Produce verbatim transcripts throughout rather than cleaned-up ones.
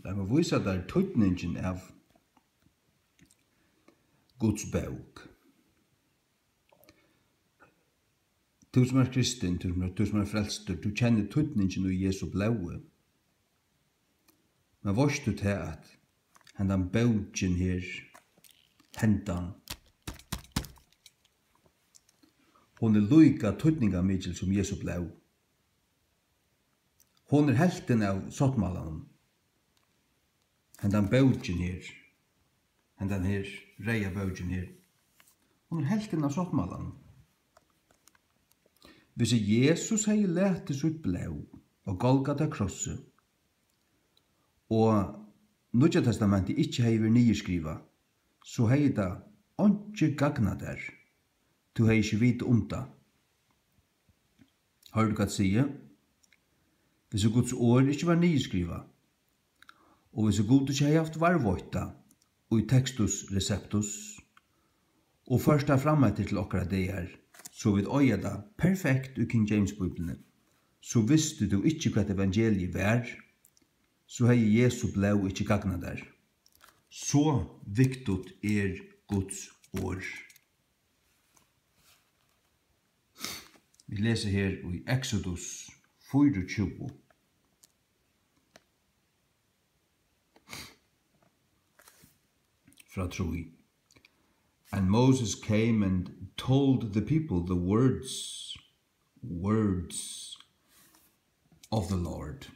Lat meg vísa tær týdningin av Guds bók. Tú sum ert kristin, tú sum ert, tú sum ert frelstur, tú kennir týdningin í Jesu blóði. Men veitst tú tað, at hendan bókin her, hendan, hon er líka týdningarmikil sum Jesu blóð? Hon er helvtin av sáttmálanum. Hendan bókin her, hendan her reyða bókin her, hon er helvtin av sáttmálanum. Hvis Jesus hevði latið sítt blóð á Golgata krossi, og Nýggja Testamentið ikki hevði verið niðurskrivað, so hevði tað einki gagnað tær. Tú hevði ikki vitað um tað. Hoyrir tú, hvat eg sigi? Hvis Guds orð ikki var niðurskrivað, og hvis Gud ikki hevði havt varðveitt tað í Textus Receptus, og ført tað fram eftir til okkara dagar, so vit eiga tað perfekt í King James Bíbliuni, so visti tú ikki, hvat evangeliið var, so hevði Jesu blóð ikki gagnað tær. So vigtigt er Guds orð. Vit lesa her í Exodus fýraogtjúgu, frá trý. And Moses came and told the people the words, words of the Lord,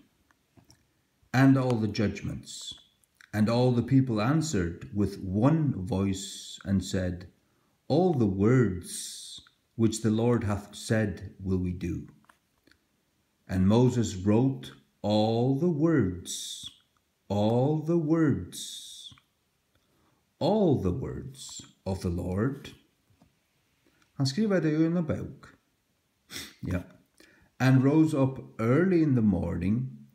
and all the judgments. And all the people answered with one voice and said, "All the words which the Lord hath said will we do." And Moses wrote all the words, all the words, all the words of the Lord. Hann skrivaði tey í eina bók. Ja. And rose up early in the morning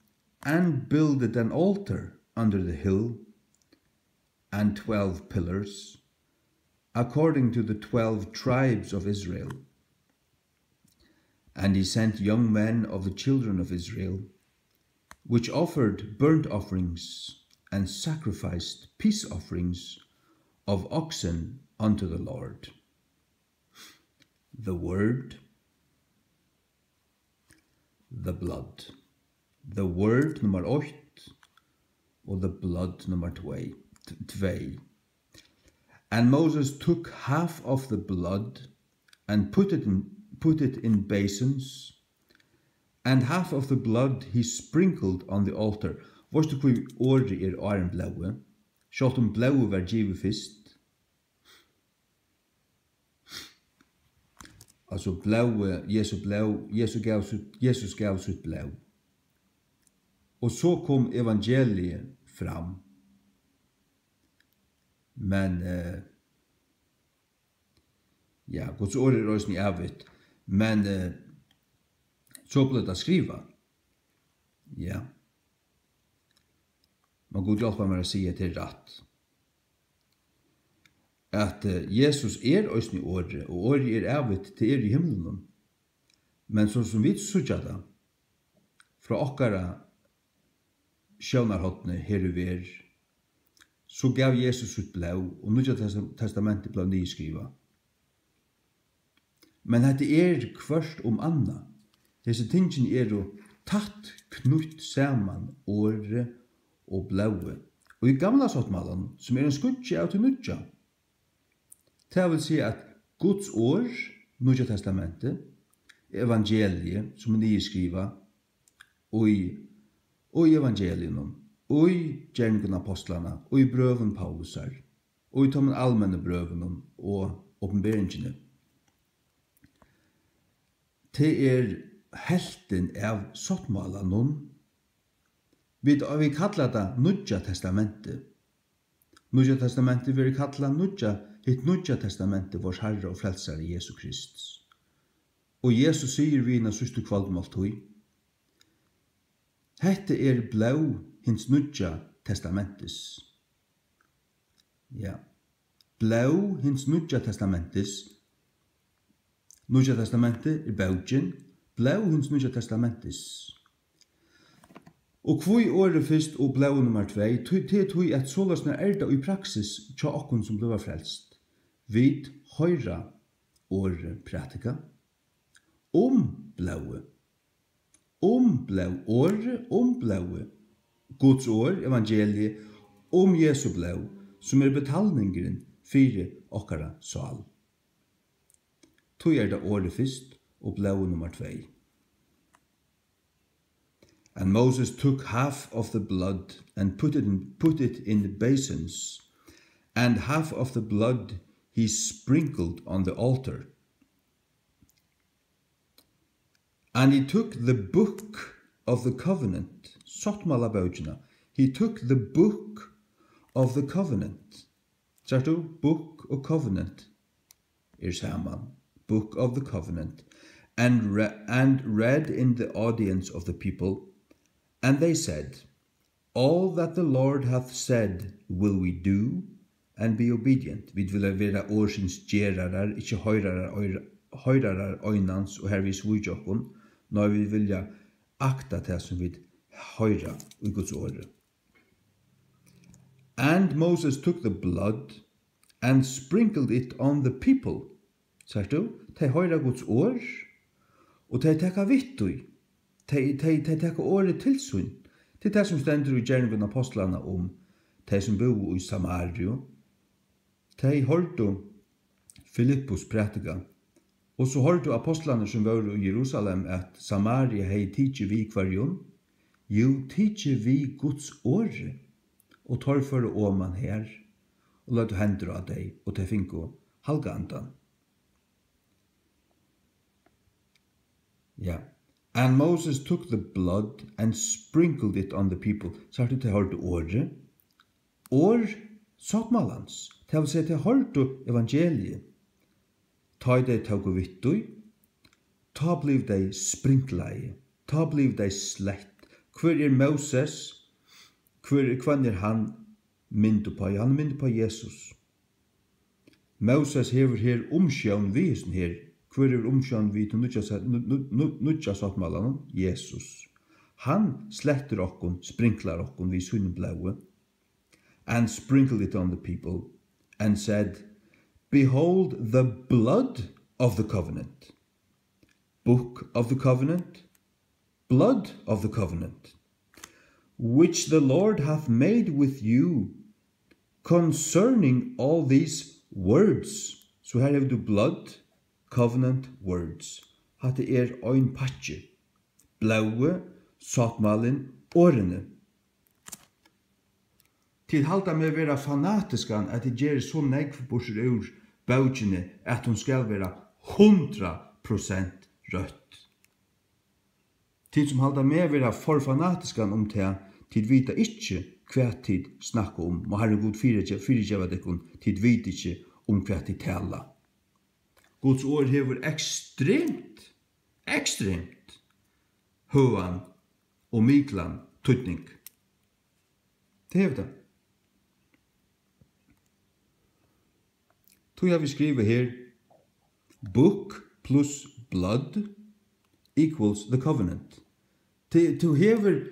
and builded an altar under the hill and twelve pillars, according to the twelve tribes of Israel. And he sent young men of the children of Israel, which offered burnt offerings and sacrificed peace offerings of oxen unto the Lord. The word, the blood. The word nummar eitt og the blood nummar tvey, t-, tvey. And Moses took half of the blood and put it in, put it in basins, and half of the blood he sprinkled on the altar. Veitst tú, hví orðið er áðrenn blóðið? Sjálvt um blóðið var givið fyrst. Altso, blóðið, Jesu blóð, Jesus gav sítt, Jesus gav sítt blóð. Og so kom evangeliið fram. Men, eh, ja, Guds orð er eisini ævigt. Men, eh, so bleiv tað skrivað. Ja. Men Gud hjálpar mær at siga, at tað er rætt. At, eh, Jesus er eisini orðið, og orðið er ævigt, tað er í himlunum. Men so sum vit síggja tað, frá okkara sjónarhorni her í verð, so gav Jesus sítt blóð, og Nýggja Testa-, Testamentið bleiv niðurskrivað. Men hetta er hvørt um annað. Hesi tingini eru tætt knýtt saman, orðið og blóðið. Og í gamla sáttmálanum, sum er ein skuggi av tí nýggja, tað vil siga, at Guds orð, Nýggja Testamentið, evangeliið, sum er niðurskrivað í, í evangeliunum, í Gerningum Apostlanna, í brøvum Paulusar, í teimum almennu brøvunum og Opinberingini. Tað er helvtin av sáttmálanum. Vit, vit kalla tað Nýggja Testamentið. Nýggja Testamentið verður kallað nýggja, hitt Nýggja Testamentið vors Harra og Frelsara Jesu Krists. Og Jesus sigur við hina síðstu kvøldmáltíð: "Hetta er blóð hins Nýggja Testamentis." Ja. Blóð hins Nýggja Testamentis. Nýggja Testamentið er bókin. Blóð hins Nýggja Testamentis. Og hví orðið fyrst og blóðið nummar tvey? Tí, tað er tí, at soleiðis er tað í praksis hjá okkum, sum blíva frelst. Vit hoyra orðið prædikað um blóðið. Um blóð, orðið um blóðið. Guds orð, evangeliið, um Jesu blóð, sum er betalningurin fyri okkara sál. Tí er tað orðið fyrst og blóðið nummar tvey. And Moses took half of the blood and put it in, put it in the basins, and half of the blood he sprinkled on the altar. And he took the book of the covenant, sáttmálabókina. He took the book of the covenant. Sært tú? Book og covenant er saman. Book of the covenant. And, re and read in the audience of the people. And they said, "All that the Lord hath said will we do and be obedient." Vit vilja vera orðsins gerarar, ikki hoyrarar, oyra-, hoyrarar einans og hervið svíkja okkum. Nei, vit vilja akta tað, sum vit hoyra í Guds orði. And Moses took the blood and sprinkled it on the people. Sært tú? Tey hoyra Guds orð, og tey taka við tí. Tey, tey, tey taka orðið til sín. Tað er tað, sum stendur í Gerningum Ápostlanna um tey, sum búðu í Samariu. Tey hoyrdu Filippus prædika, og so hoyrdu ápostlarnir, sum vóru í Jerusalem, at Samaria hevði tikið við hvørjum? Jú, tikið við Guds orði, og teir fóru oman har og løgdu hendur á tey, og tey fingu Halga Andan. Ja. And Moses took the blood and sprinkled it on the people. Sært tú, tey hoyrdu orðið. Orð sáttmálans. Tað vil siga, tey hoyrdu evangeliið. Tá ið tey tóku við tí, tá blivu tey sprinklaði. Tá blivu tey slett. Hvør er Moses? Hvør, hvønn er hann mynd uppá? Hann er mynd uppá Jesus. Moses hevur her umsjón við hesum her. Hvør hevur umsjón við tí nýggja sa-, nú-, nú-, nú-, nýggja sáttmálanum? Jesus. Hann slettir okkum, sprinklar okkum við sínum blóði. And sprinkled it on the people, and said, "Behold the blood of the covenant." Book of the covenant, blood of the covenant, which the Lord hath made with you concerning all these words. So her hevur tú blood, covenant, words. Hatta er ein pakki. Blóðið, sáttmálin, orðini. Tit halda meg vera fanatiskan, at eg geri so nógv burtur úr bókini, at hon skal vera hundrað prosent røtt. Tit, sum halda meg vera for fanatiskan um tað, tit vita ikki, hvat tit snakka um. Má Harrin Gud fyrige-, fyrigeva tykkum, tit vita ikki, um hvat tit tala. Guds orð hevur ekstremt, ekstremt høgan og miklan týdning. Tað hevur tað. Tí havi eg skrivað her, book plus blood equals the covenant. Tí, tú hevur,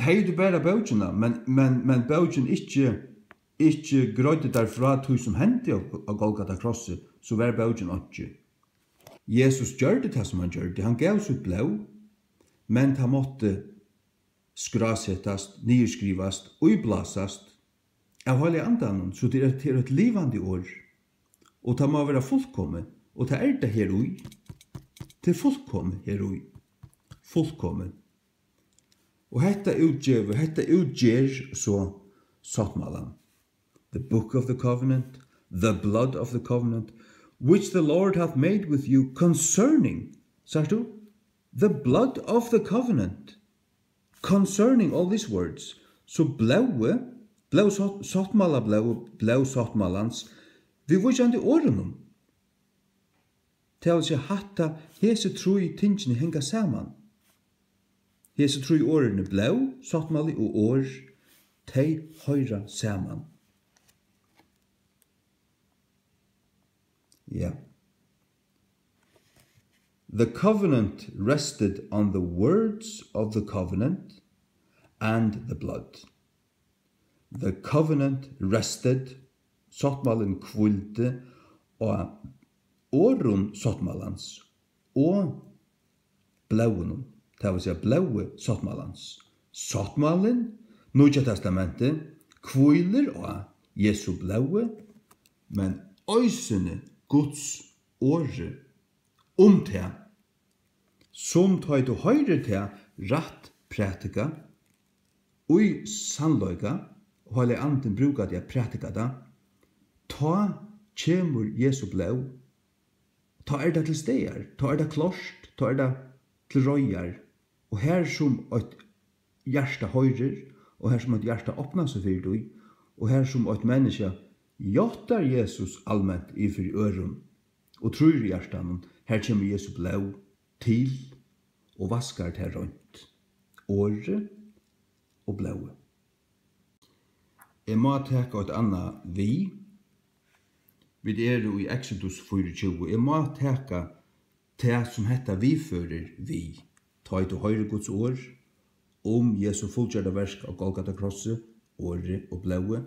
hevði tú bara bókina, men, men, men bókin ikki, ikki greiddi tær frá tí, sum hendi á, á Golgata krossi, so var bókin einki. Jesus gjørdi tað, sum hann gjørdi. Hann gav sítt blóð, men tað mátti skrásetast, niðurskrivast, íblásast av Heilaga Andanum, so tað er, tað er eitt livandi orð. Og tað má vera fullkomið, og tað er tað her í. Tað er fullkomið her í. Fullkomið. Og hetta útgevur, hetta útger so sáttmálan. The book of the covenant, the blood of the covenant, which the Lord hath made with you concerning, sært tú? The blood of the covenant, concerning all these words. So blóðið, blóð sátt-, sáttmála, blóð, blóð sáttmálans, viðvíkjandi orðunum. Tað vil siga, hatta, hesi trý tingini hanga saman. Hesi trý orðini, blóð, sáttmáli og orð, tey hoyra saman. Ja. The covenant rested on the words of the covenant and the blood. The covenant rested, sáttmálin hvíldi á orðum sáttmálans og blóðinum, tað vil siga blóði sáttmálans. Sáttmálin, Nýggja Testamentið, hvílir á Jesu blóði, men eisini Guds orði um tað, sum tá ið tú hoyrir tað rætt prædikað, í sannleika, og Heilagi Andin brúkar teg at prædika tað, tá kemur Jesu blóð, tá er tað til staðar, tá er tað klárt, tá er tað til reiðar. Og har sum eitt hjarta hoyrir, og har sum eitt hjarta opnar seg fyri tí, og har sum eitt menniskja játtar Jesus alment yvir fyri øðrum og trýr í hjartanum, har kemur Jesu blóð til og vaskar tað reint. Orðið og blóðið. Eg má taka eitt annað við. Vit eru í Exodus fýraogtjúgu. Eg má taka tað, sum hetta viðførir, við. Tá ið tú hoyrir Guds orð um Jesu fullgjørda verk á Golgata krossi, orðið og blóðið,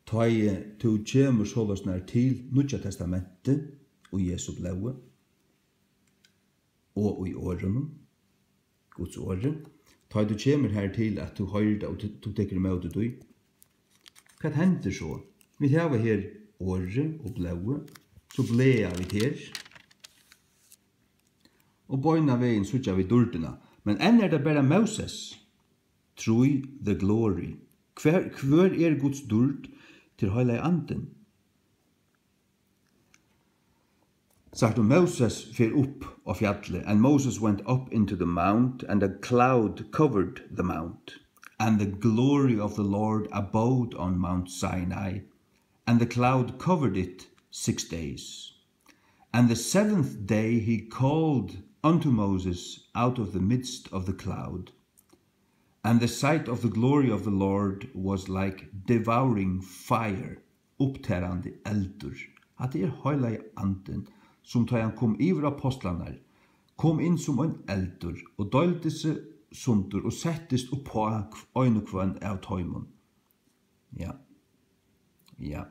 tá ið tú kemur soleiðis nær til Nýggja Testamentið og Jesu blóðið og í orðinum, Guds orði, tá ið tú kemur har til, at tú hoyrir tað og tú, tú tekur ímóti tí, hvat hendir so? Vit hava her orðið og blóðið, so blaða vit her, og beinan vegin síggja vit dýrdina. Men enn er tað bara Móses, trý, the glory. Hvør, hvør er Guds dýrd? Tað er Heilagi Andin. Sært tú, Móses fer upp á fjallið, and Moses went up into the mount, and a cloud covered the mount, and the glory of the Lord abode on Mount Sinai, and the cloud covered it six days. And the seventh day he called unto Moses out of the midst of the cloud. And the sight of the glory of the Lord was like devouring fire, uppterandi eldur. Hatta er Heilagi Andin, sum tá hann kom yvir apostlarnar, kom inn sum ein eldur og deildi seg sundur og settist uppá hv-, ein og hvønn av teimum. Ja. Ja.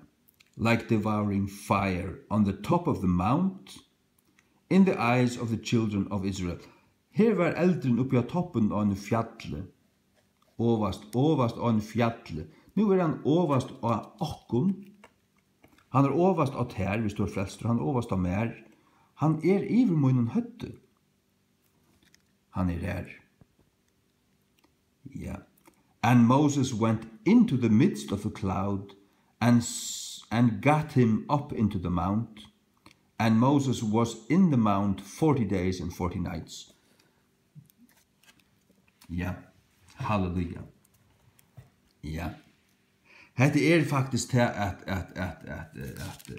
Like devouring fire on the top of the mount, in the eyes of the children of Israel. Her var eldurin uppi á toppinum á einum fjalli, ovast, ovast á einum fjalli. Nú er hann ovast á okkum. Hann er ovast á tær, viss tú ert frelstur, hann er ovast á mær. Hann er yvir mínum høvdi. Hann er har. Ja. And Moses went into the midst of the cloud and, s- and got him up into the mount. And Moses was in the mount forty days and forty nights. Ja. Halleluja. Ja. Hetta er faktiskt tað at, at, at, at, at,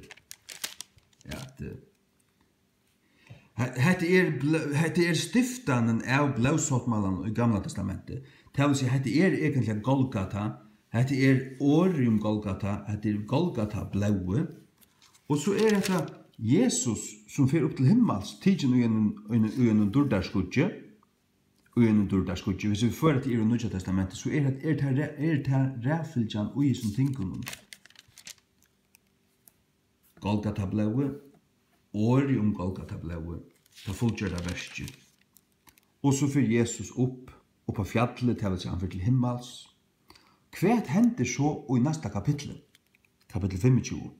at, at, He-, hetta er bló-, hetta er stiftanin av blóðsáttmálanum í Gamla Testamenti. Tað vil siga, hetta er eigentliga Golgata. Hetta er orðið um Golgata. Hetta er Golgata blóðið. Og so er hetta Jesus, sum fer upp til himmals, tikin í einum, í einum, í einum dýrdarskýggi. Í einum dýrdarskýggi. Hvis vit føra tað yvir í Nýggja Testamentið, so er hetta, er tað ra-, er tað raðfylgjan í hesum tingunum. Golgata blóðið, orðið um Golgata blóðið, tað fullgjørda verkið. Og so fer Jesus upp, upp á fjallið, tað vil siga, hann fer til himmals. Hvat hendir so í næsta kapitli? Kapittul fimmogtjúgu.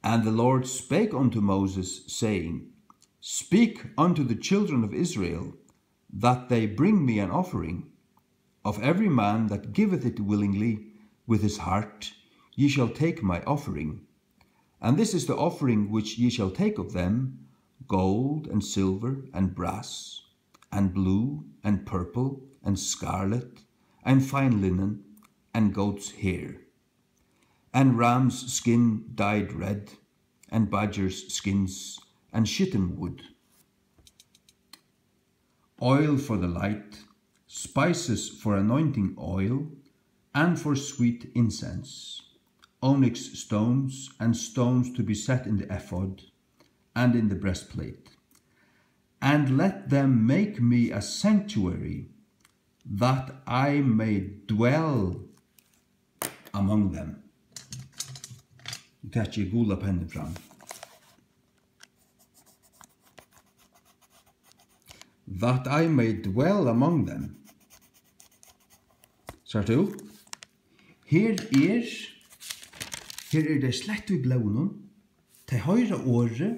And the Lord spake unto Moses, saying, Speak unto the children of Israel, that they bring me an offering. Of every man that giveth it willingly with his heart, ye shall take my offering. And this is the offering which ye shall take of them: gold, and silver, and brass, and blue, and purple, and scarlet, and fine linen, and goats' hair, and rams' skin dyed red, and badgers' skins, and shittim wood, oil for the light, spices for anointing oil, and for sweet incense, onyx stones, and stones to be set in the ephod, and in the breastplate. and let them make me a sanctuary, that I may dwell among them. Nú taki eg gula pennin fram. That I may dwell among them. Sært tú? Her er, her er tey slett við blóðinum. Tey hoyra orðið,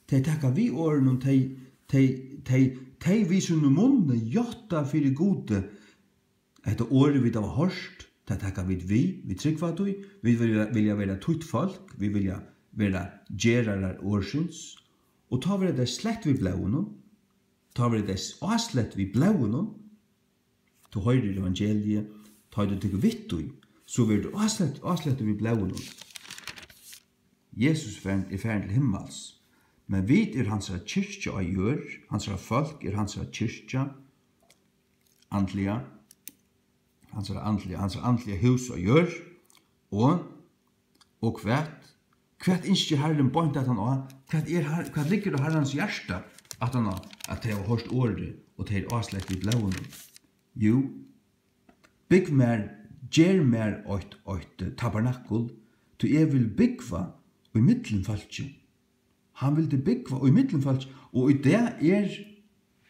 tey taka við orðinum, tey, tey, tey, tey við sínum munni játta fyri Gudi. Hetta orðið, vit hava hoyrt, tað taka vit við, vit trúgva tí, vit vilja, vilja vera títt fólk, vit vilja vera gerarar orðsins, og tá verða tey slett við blóðinum, tá verða tey s-, áslett við blóðinum. Tú hoyrir evangeliið, tá ið tú tekur við tí, so verður tú áslett, áslett við blóðinum. Jesus er farin, er farin til himmals, men vit eru hansara kirkja á jørð, hansara fólk er hansara kirkja, andliga, hansara andliga, hansara andliga hús á jørð, og, og hvat, hvat ynskir Harrin beint aftan á? Hvat er Har-, hvat liggur á Harrans hjarta aftan á, at tey hava hoyrt orðið, og tey eru áslett við blóðinum? Jú, bygg mær, ger mær eitt, eitt tabernakul, tí eg vil búgva í millum fólki. Hann vildi búgva í millum fólki, og í dag er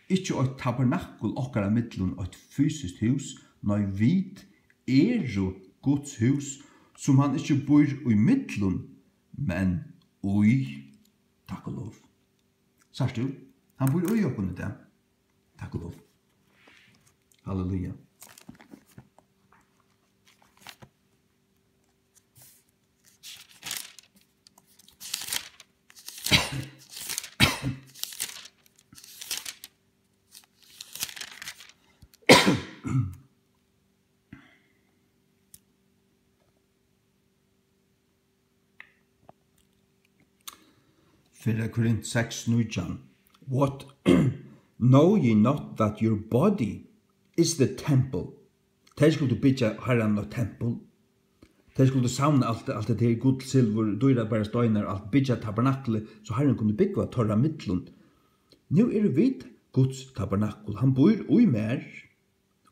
ikki eitt tabernakul okkara millum, eitt fysiskt hús, nei, vit eru Guds hús, sum hann ikki býr í millum, men í. Takk og lov. Sært tú? Hann býr í okkum í dag. Takk og lov. Halleluja. Fyrra Korint seks nítjan. What? Know ye not that your body is the temple? Tey skuldu byggja Harranum eitt tempul. Tey skuldu savna alt, alt hetta her, gull, silvur, dýrabærar steinar, alt, byggja tabernaklið, so Harrin kundi búgva teirra millum. Nú eru vit Guds tabernakul. Hann býr í mær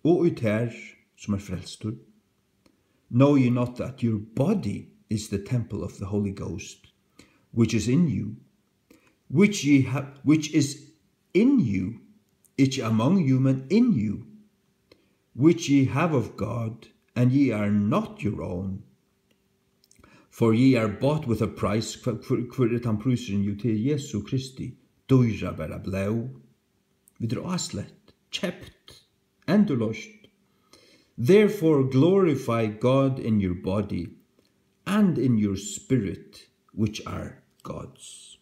og í tær, sum er frelstur. Know ye not that your body is the temple of the Holy Ghost, which is in you, which ye have, which is in you, ikki among you, men in you, which ye have of God, and ye are not your own? For ye are bought with a price. Hvør, hvør, hvør er tann prísurin? Jú, tað er Jesu Kristi dýrabæra blóð. Vit eru áslett, keypt, endurloyst. Therefore glorify God in your body and in your spirit, which are God's.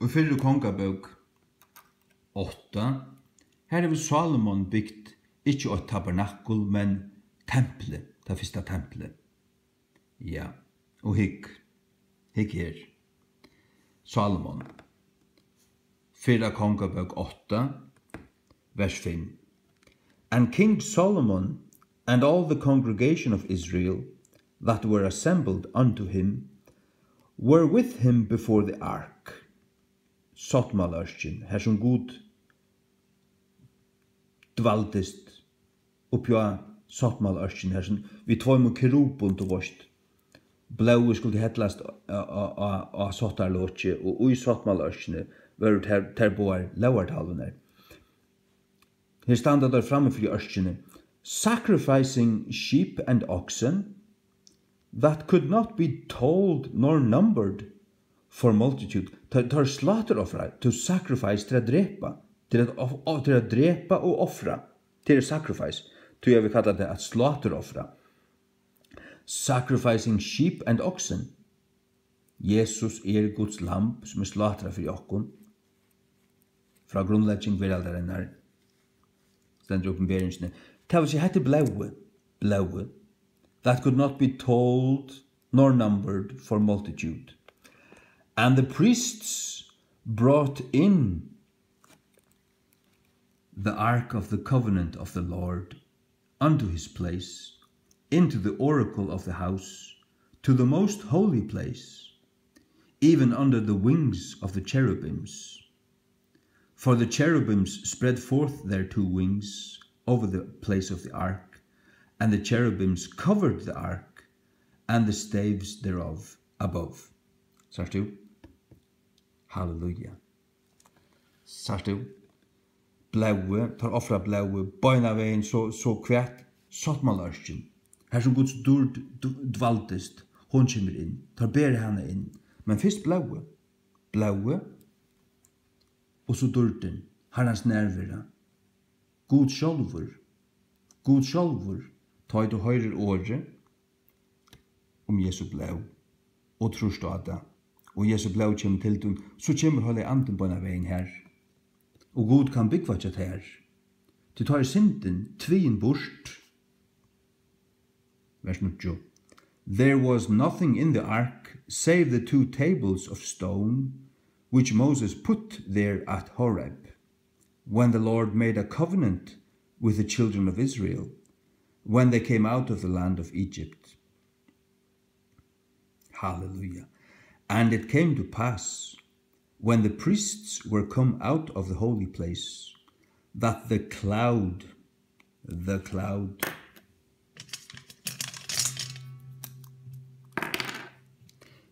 Í fyrru Kongabók átta, har hevur Sálomon bygt ikki eitt tabernakul, men templið, tað fyrsta templið. Ja, og hygg, hygg her. Sálomon, fyrra Kongabók átta, vers fimm. And King Solomon and all the congregation of Israel that were assembled unto him were with him before the ark. Sáttmálaørkin, har sum Gud dvaldist uppi á sáttmálaørkini, har sum við tveimum kerubum, tú veist, blóðið skuldi hellast á, á, á, á sáttarlokið, og í sáttmálaørkini vóru tær, tær báðar lógartalvurnar. Her standa teir frammi fyri ørkini, sacrificing sheep and oxen that could not be told nor numbered for multitude. Teir, teir sláturofra, to sacrifice, til at drepa, til at of-, of-, til at drepa og ofra, til er sacrifice, tí eg vil kalla tað at sláturofra. Sacrificing sheep and oxen. Jesus er Guds lamb, sum er slátrað fyri okkum. Frá grundlegging veraldarinnar stendur Opinberingini. Tað vil siga, hetta er blóðið, blóðið. That could not be told nor numbered for multitude. And the priests brought in the ark of the covenant of the Lord unto his place, into the oracle of the house, to the most holy place, even under the wings of the cherubims. For the cherubims spread forth their two wings over the place of the ark, and the cherubims covered the ark and the staves thereof above. Sært tú? Halleluja. Sært tú? Blóðið, teir ofra blóðið, beinanvegin, so, so hvat? Sáttmálaarkin. Har sum Guds dýrd d-, dvaldist, hon kemur inn. Teir bera hana inn. Men fyrst blóðið. Blóðið. Og so dýrdin. Harrans nærvera. Gud sjálvur. Gud sjálvur. Tá ið tú hoyrir orðið um Jesu blóð og trýrt á tað, og Jesu blóð kemur til tín, so kemur Heilagi Andin beinanvegin har. Og Gud kann búgva hjá tær. Tí tá er syndin tvigin burt. Vers níggju. There was nothing in the ark save the two tables of stone which Moses put there at Horeb, when the Lord made a covenant with the children of Israel, when they came out of the land of Egypt. Hallelujah. And it came to pass, when the priests were come out of the holy place, that the cloud, the cloud.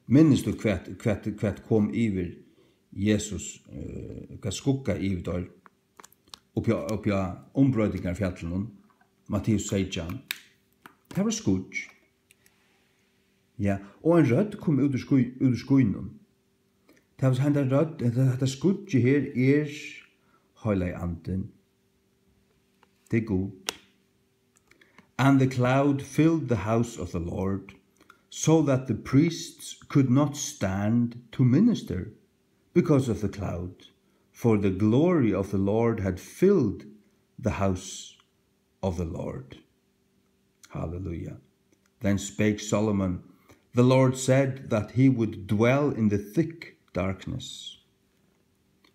Minnist tú, hvat, hvat, hvat kom yvir Jesus, eh, hvat skugga yvir teir? Uppi á, uppi á umbroytingarfjallinum, Matteus seytjan. Tað var skýggj. Ja, og ein rødd kom út úr ský-, út úr skýnum. Tað var henda rødd, hetta, hetta skýggið her er Heilagi Andin. Tað er Gud. And the cloud filled the house of the Lord, so that the priests could not stand to minister because of the cloud, for the glory of the Lord had filled the house of the Lord. Hallelujah. Then spake Solomon, the Lord said that he would dwell in the thick darkness.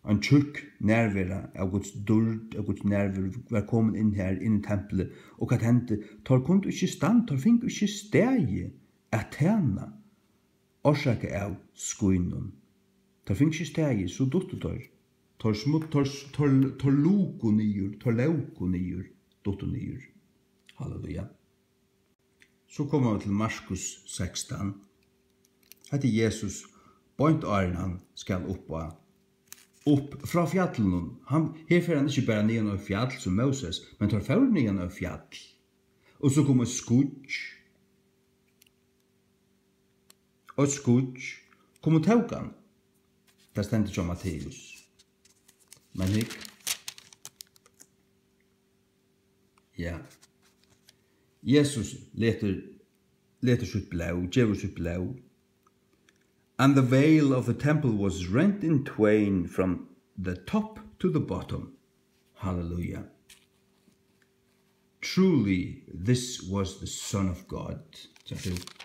Ein tjúkk nærvera av Guds dýrd, av Guds nærveru var komin inn her, inn í templið. Og hvat hendi? Teir kundu ikki standa, teir fingu ikki staðið at tæna, orsakað av skýnum. Teir fingu ikki staðið, so duttu teir. Teir smut-, teir, teir, teir lóku niður, teir lóku niður, duttu niður. Halleluja. So koma vit til Markus sekstan. Hetta er Jesus, beint áðrenn hann skal upp á, upp frá fjallinum. Hann, her fer hann ikki bara niðan á fjall sum Móses, men teir fóru niðan á fjall. Og so kom eitt skýggj. Og eitt skýggj kom og tók hann. Tað stendur hjá Matteus. Men hygg. Ja. Jesus letur, letur sítt blóð, gevur sítt blóð. And the veil of the temple was rent in twain from the top to the bottom. Hallelujah. Truly, this was the Son of God. Sært tú?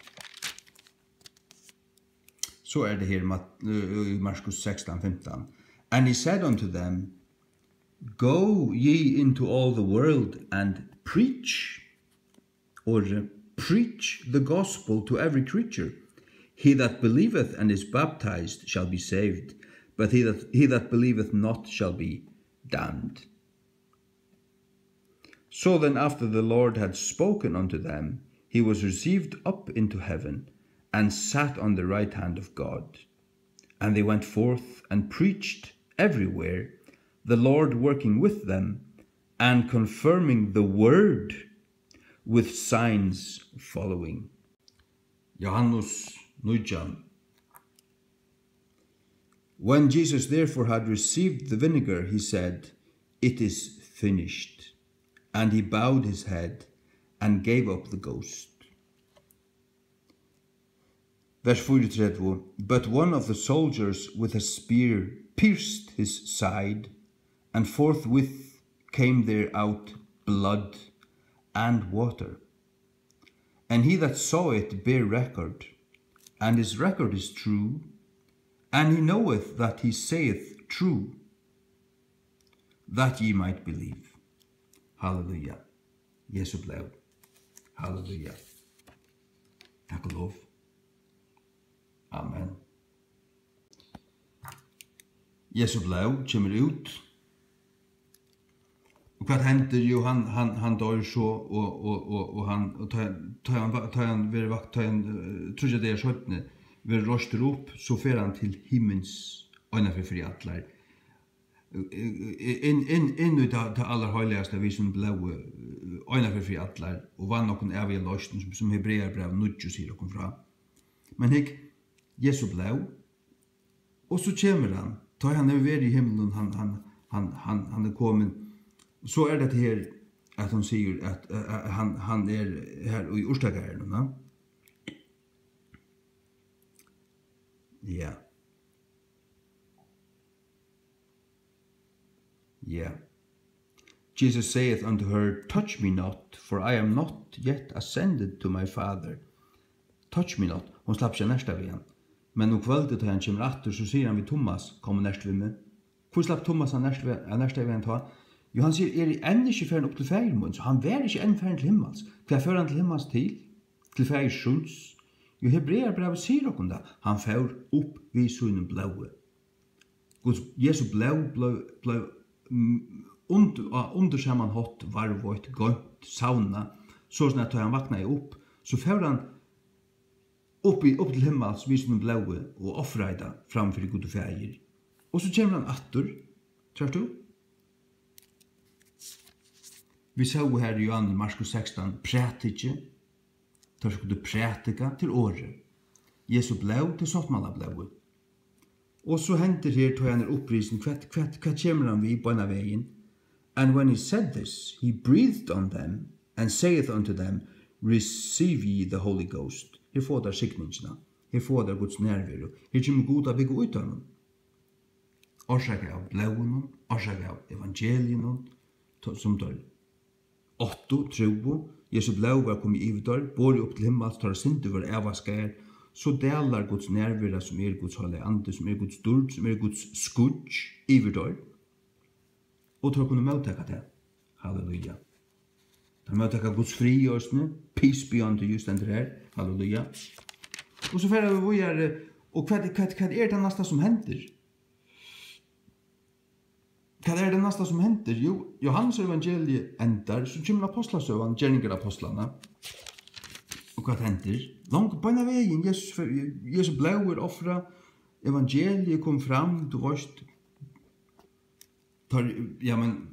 So er tað her, Mat-, eh, í Markus sekstan fimtan. And he said unto them, Go ye into all the world and preach, or preach the gospel to every creature. He that believeth and is baptized shall be saved, but he that, he that believeth not shall be damned. So then, after the Lord had spoken unto them, he was received up into heaven, and sat on the right hand of God. And they went forth and preached everywhere, the Lord working with them, and confirming the word with signs following. Johannes nítjan. When Jesus therefore had received the vinegar, he said, It is finished. And he bowed his head and gave up the ghost. Vers fýraogtretivu. But one of the soldiers with a spear pierced his side, and forthwith came there out blood and water. And he that saw it bare record, and his record is true, and he knoweth that he saith true, that ye might believe. Halleluja. Jesu blóð. Halleluja. Takk og lov. Amen. Jesu blóð kemur út Og hvat hendir? Jú, hann, hann, hann doyr so, og, og, og, og hann, og tá, tá hann, tá hann verður vakt, tá hann, eh, tríggjar dagar seinni verður reistur upp, so fer hann til himmals eina ferð fyri allar. Eh, eh, inn, inn, inn í tað, tað allarheiligasta við sínum blóði, eh, eina ferð fyri allar, og vann okkum æviga loysn, sum, sum Hebrearabræv níggju sigur okkum frá. Men hygg, Jesu blóð, og so kemur hann, tá hann hevur verið í himlum, hann, hann, hann, hann, hann er komin, so er tað her, at hann sigur, at, eh, eh, hann, hann er her í urtagarðinum, na? Ja. Ja. Jesus saith unto her, "Touch me not, for I am not yet ascended to my Father." Touch me not. Hon slapp ikki at nerta við hann. Men um kvøldið, tá hann kemur aftur, so sigur hann við Thomas, "Kom og nert við meg." Hví slapp Thomas at nerta við, at nerta við hann tá? Jú, hann sigur, "Eg eri enn ikki farin upp til Faðir mín", so hann var ikki enn farin til himmals. Hvar fór hann til himmals til? Til Faðir síns. Jú, Hebrearabrævið sigur okkum tað. Hann fór upp við sínum blóði. Guds, Jesu blóð bleiv, bleiv, mm, und-, á undursaman hátt varðveitt, goymt, savnað, soleiðis at tá hann vaknaði upp, so fór hann upp í, upp til himmals við sínum blóði og ofraði tað fram fyri Gud og Faðir. Og so kemur hann aftur, sært tú? Vit sóu her í Johannes, Markus sekstan, prædiki, teir skuldu prædika til orðið. Jesu blóð til sáttmálablóðið. Og so hendir her, tá hann er upprisin, hvat, hvat, hvat kemur hann við beinanvegin? "And when he said this, he breathed on them and saith unto them, Receive ye the Holy Ghost." Her fáa teir signingina. Her fáa teir Guds nærveru. Her kemur Gud at búgva í teimum. Orsakað av blóðinum, orsakað av evangeliinum, to-, sum teir áttu, trúðu, Jesu blóð var komið yvir teir, borið upp til himmals, teirra syndir vóru avvaskaðar, so dalar Guds nærvera, sum er Guds heilagi Andi, sum er Guds dýrd, sum er Guds skýggj yvir teir, og teir kunnu móttaka tað. Halleluja. Teir móttaka Guds frið eisini, "Peace be unto you", stendur her. Halleluja. Og so fara vit víðari, og hvat, hvat, hvat er tað næsta, sum hendir? Hvat er tað næsta, sum hendir? Jú, Jóhannes evangeliið endar, so kemur Ápostlasøgan, Gerningar Ápostlanna. Og hvat hendir? Langt beinanvegin, Jesus fer, Jesu blóð er ofrað, evangeliið kom fram, tú veist, teir, ja, men,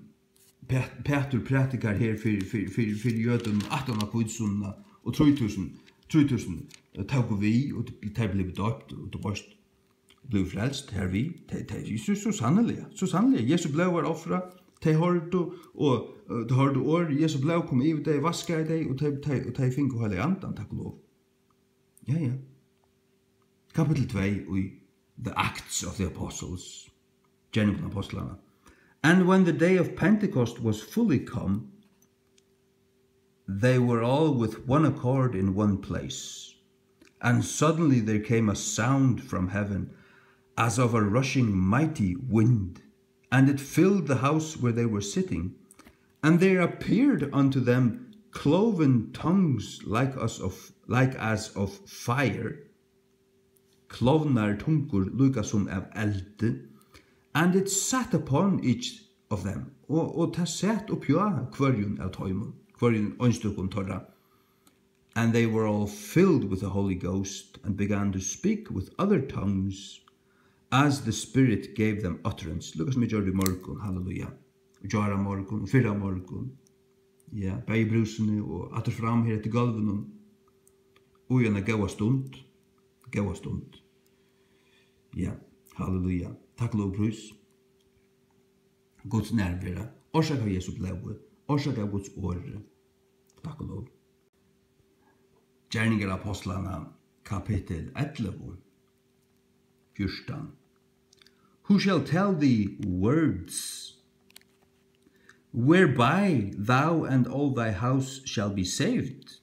Pæ-, Pætur prædikar her fyri, fyri, fyri, fyri jødum aftan á hvítusunnu, og trý túsund, trý túsund, eh, tóku við, og teir blivu doypt, og tú veist, blivu frelst hervið, tey, tey, so, so sanniliga, so sanniliga. Jesu blóð var ofrað, tey hoyrdu, og, eh, tey hoyrdu orð, Jesu blóð kom yvir tey, vaskaði tey, og tey, tey, og tey fingu Heilaga Andan, takk og lov. Ja, ja. Kapittul tvey í The Acts of the Apostles, Gerningar Ápostlanna. And when the day of Pentecost was fully come, they were all with one accord in one place. And suddenly there came a sound from heaven as of a rushing mighty wind, and it filled the house where they were sitting. And there appeared unto them cloven tongues like as of, like as of fire, klovnar tungur líka sum av eldi, and it sat upon each of them, og, og tað sat uppi á hvørjum av teimum, hvørjum einstøkum teirra. And they were all filled with the Holy Ghost and began to speak with other tongues as the Spirit gave them utterance. Líka sum eg gjørdi í morgun, halleluja. Og gjár á morgun, og fyrr á morgun. Ja, bæði í brúsuni og aftur fram her eftir gólvinum. Og í eina góða stund. Góða stund. Ja, halleluja. Takk, lovprís. Guds nærvera. Orsakað av Jesu blóði. Orsakað av Guds orði. Takk og lov. Gerningar Ápostlanna, kapittul ellivu, fjúrtan. Who shall tell thee words whereby thou and all thy house shall be saved?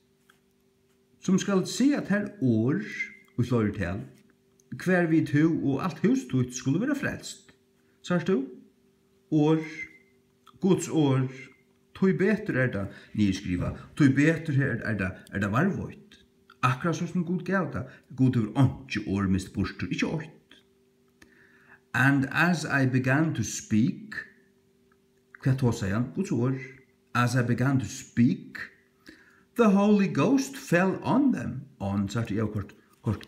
Sum skal siga tær orð í fleirtal, hvar við tú og alt hús títt skulu vera frelst. Sært tú? Orð, Guds orð, tíbetur er tað niðurskrivað, tíbetur er, er tað, er tað varðveitt. Akkurát so sum Gud gav tað. Gud hevur einki orð mist burtur, ikki eitt. And as I began to speak, Hvat tosaði hann? Guds orð. As I began to speak, the Holy Ghost fell on them. On, sært tú, eg havi koyrt, koyrt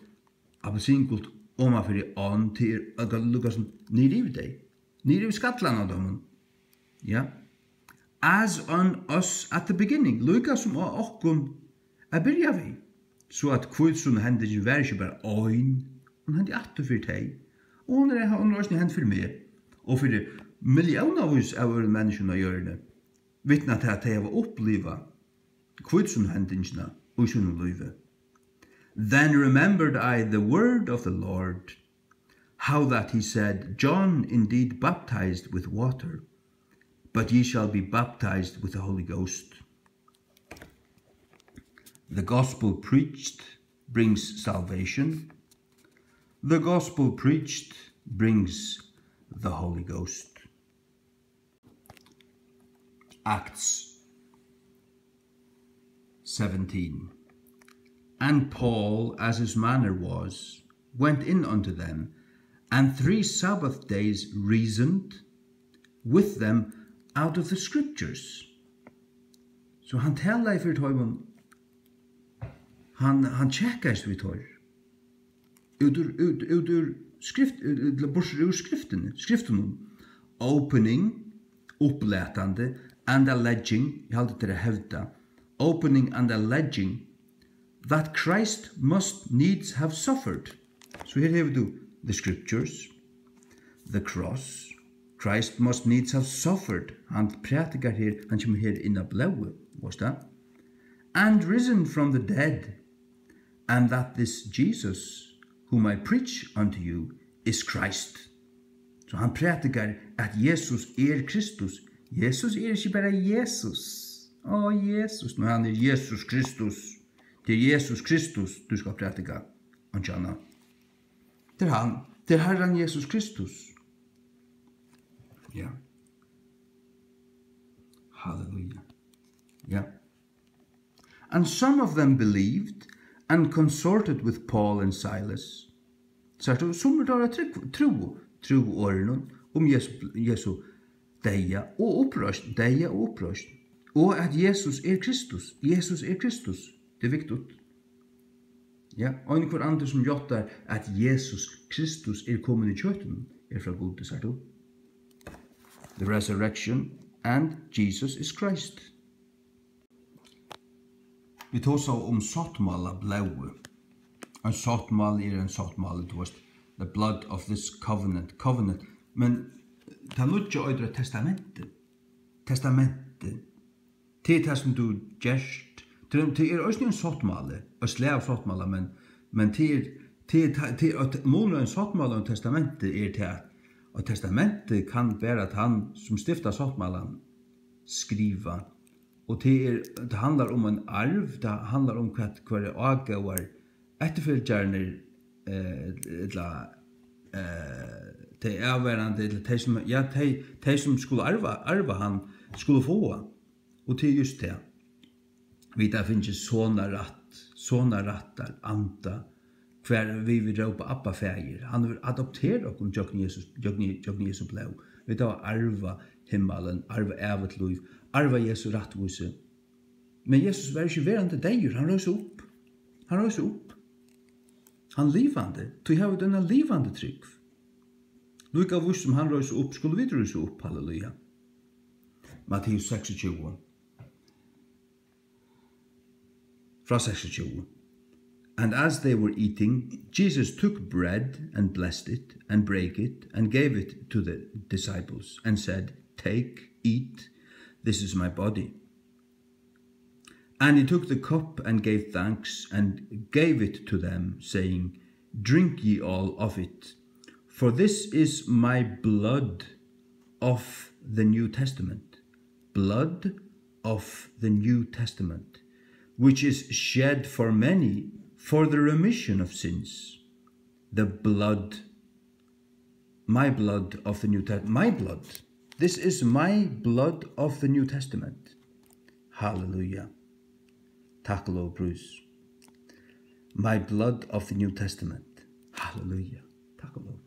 appelsingult oman fyri on, til er, at lukka sum niður yvir tey. Niður yvir skallan á teimum. Ja. As on us at the beginning. Líka sum á okkum at byrja við. So at hvítusunnuhendingin var ikki bara ein, hon hendi aftur fyri tey. Og hon er, hon er eisini hend fyri meg. Og fyri milliónavís av øðrum menniskjum á jørðini. Vitna til, at tey hava upplivað hvítusunnuhendingina í sínum lívi. Then remembered I the word of the Lord, how that he said, John indeed baptized with water, but ye shall be baptized with the Holy Ghost. The gospel preached brings salvation. The gospel preached brings the Holy Ghost. Acts seventeen. And Paul, as his manner was, went in unto them, and three Sabbath days reasoned with them out of the scriptures. So hann talaði fyri teimum, hann, hann tjekkaðist við teir. Út úr, út, út úr skrift, út, út, burtur úr skriftini, skriftunum. Opening, upplatandi, and alleging, eg haldi, tað er at hevda. Opening and alleging that Christ must needs have suffered. So her hevur tú the scriptures, the cross, Christ must needs have suffered. Hann prædikar her, hann kemur her inn á blóðið, veist tú? And risen from the dead, and that this Jesus, whom I preach unto you, is Christ. So hann prædikar at Jesus er Kristus. Jesus er ikki bara Jesus. Á, Jesus, men hann er Jesus Kristus. Tað er Jesus Kristus, tú skal prædika. Einki annað. Tað er hann. Tað er Harran Jesus Kristus. Ja. Halleluja. Ja. And some of them believed and consorted with Paul and Silas. Sært tú, summir teirra trúgv-, trúðu, trúðu orðunum um Jesu, Jesu deyða og uppreisn, deyða og uppreisn. Og at Jesus er Kristus. Jesus er Kristus. Tað er viktigt. Ja, og ein hvør andur sum játtar, at Jesus Kristus er komin í kjøtinum, er frá Gudi, sært tú. The resurrection and Jesus is Christ. Vit tosaðu um sáttmála blóðið. Ein sáttmáli er ein sáttmáli, tú veist, the blood of this covenant, covenant. Men tað nýggja eitur eitt testamenti. Testamenti. Tað er tað, sum tú gert. Tað er, tað er eisini ein sáttmáli, eitt slag av sáttmála, men, men tað er, tað er, tað er, at munur á ein sáttmála og ein testamenti er tað, at testamenti kann bara tann, sum stiftar sáttmálan, skriva. Og tað er, tað handlar um ein arv, tað handlar um hvat, hvørjar ágóðar eftirfylgjararnir, eh, ella, eh, tey avvarðandi, ella tey sum, ja, tey, tey sum skulu arva, arva hann, skulu fáa. Og tað er júst tað. Vit hava fingið sonarætt, sonarættar anda, hvar við vit rópa: Abba, Faðir. Hann hevur adopterað okkum gjøgnum Jesus, gjøgnum, gjøgnum Jesu blóð. Vit hava arvað himmalin, arvað ævigt lív, arvað Jesu rættvísi. Men Jesus var ikki verandi deyður, hann reis upp. Hann reis upp. Hann livandi, tí hava vit eina livandi trúgv. Líka víst sum hann reis upp, skulu vit rísa upp, halleluja. Matteus seksogtjúgu. Frá seksogtjúgu. And as they were eating, Jesus took bread and blessed it and brake it and gave it to the disciples and said, Take, eat, this is my body. And he took the cup and gave thanks and gave it to them, saying, Drink ye all of it, for this is my blood of the New Testament, blood of the New Testament, which is shed for many for the remission of sins. The blood, my blood of the New Testament, my blood. This is my blood of the New Testament. Halleluja. Takk og lov og prís. My blood of the New Testament. Halleluja. Takk og lov.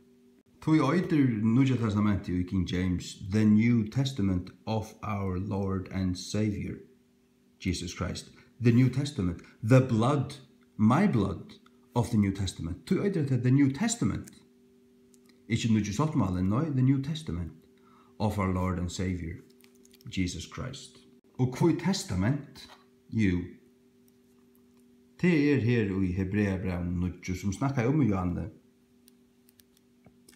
Tí eitur Nýggja Testamentið í King James The New Testament of our Lord and Saviour, Jesus Christ. The New Testament, the blood, my blood of the New Testament. Tí eitur hetta The New Testament. Ikki Nýggi Sáttmálin, nei, The New Testament of our Lord and Saviour, Jesus Christ. Og hví testament? Jú, tað er her í Hebreabrævinum níggju, sum snakkar um Johanne.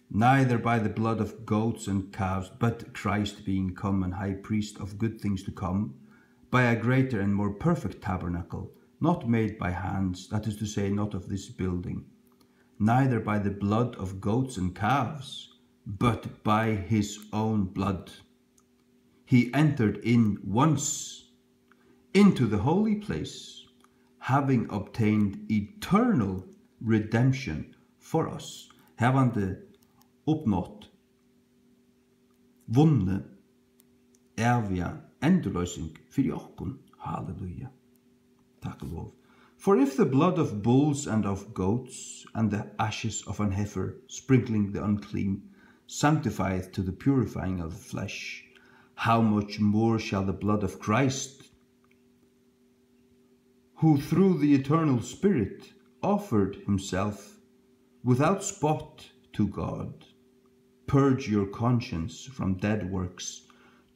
Neither by the blood of goats and calves, but Christ being come an high priest of good things to come, by a greater and more perfect tabernacle, not made by hands, that is to say, not of this building. Neither by the blood of goats and calves, but by his own blood. He entered in once into the holy place, having obtained eternal redemption for us. Havandi uppnátt, vunnið, æviga endurloysing fyri okkum. Halleluja. Takk og lov. For if the blood of bulls and of goats and the ashes of an heifer sprinkling the unclean sanctifieth to the purifying of the flesh, how much more shall the blood of Christ, who through the eternal Spirit offered himself without spot to God, purge your conscience from dead works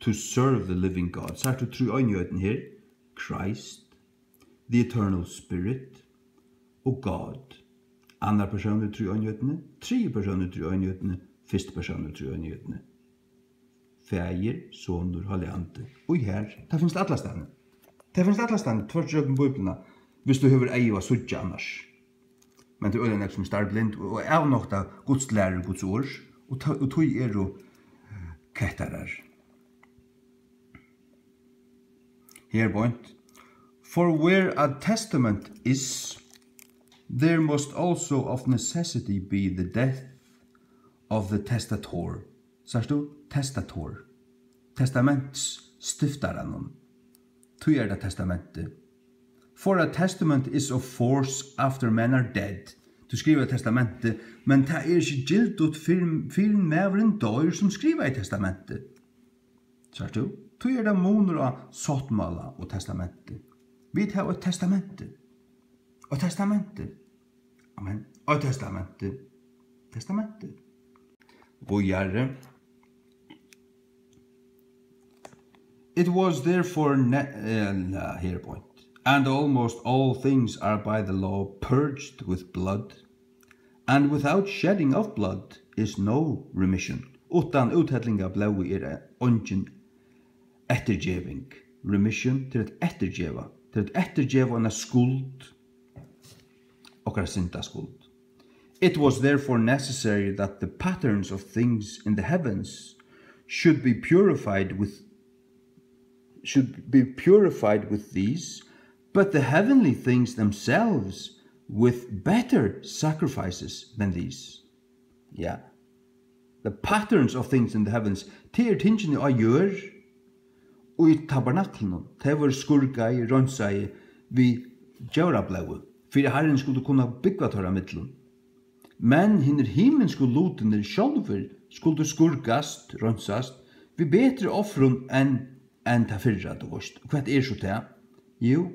to serve the living God. Sært tú tríeinigheitina her? Christ, the eternal Spirit og God. Annar persónur í tríeinigheitina, triði persónur í tríeinigheitina, fyrsti persónur í tríeinigheitina. Faðir, Sonur, Heilagi Andi. Og her, tað finst allastaðni. Tað finst allastaðni, tvørtur gjøgnum Bíbliuna, viss tú hevur eygu at síggja annars. Men tað er øgiliga nógv sum er starblind og, og avnokta Guds læru, Guds orð, og, ta- og tí eru kettarar. Her beint. For where a testament is, there must also of necessity be the death of the testator. Sært tú? Testator. Testamentsstiftaranum. Tí er tað testamentið. For a testament is of force after men are dead. Tú skrivar testamentið, men tað er ikki gildigt fyrr, fyrr enn maðurin doyr, sum skrivaði testamentið. Sært tú? Tí er tað munur á sáttmála og testamenti. Vit hava eitt testamenti. Eitt testamenti. Amen. Eitt testamenti. Testamenti. Víðari. It was therefore ne- eh, la- here point. And almost all things are by the law purged with blood, and without shedding of blood is no remission. Uttan úthelling av blóði er eingin eftirgeving. Remission, til at eftirgeva. Til at eftirgeva eina skuld, okkara syndaskuld. It was therefore necessary that the patterns of things in the heavens should be purified with should be purified with these, but the heavenly things themselves with better sacrifices than these. Ja. The patterns of things in the heavens, tað er tingini á jørð og í tabernaklinum. Tey vóru skurgaði, reinsaði við djórablóði, fyri Harrin skuldi kunna búgva teirra millum. Men hinir himinsku lutirnir sjálvir skuldu skurgast, reinsast, við betri ofrum enn, enn tað fyrra, tú veist. Hvat er so tað? Jú,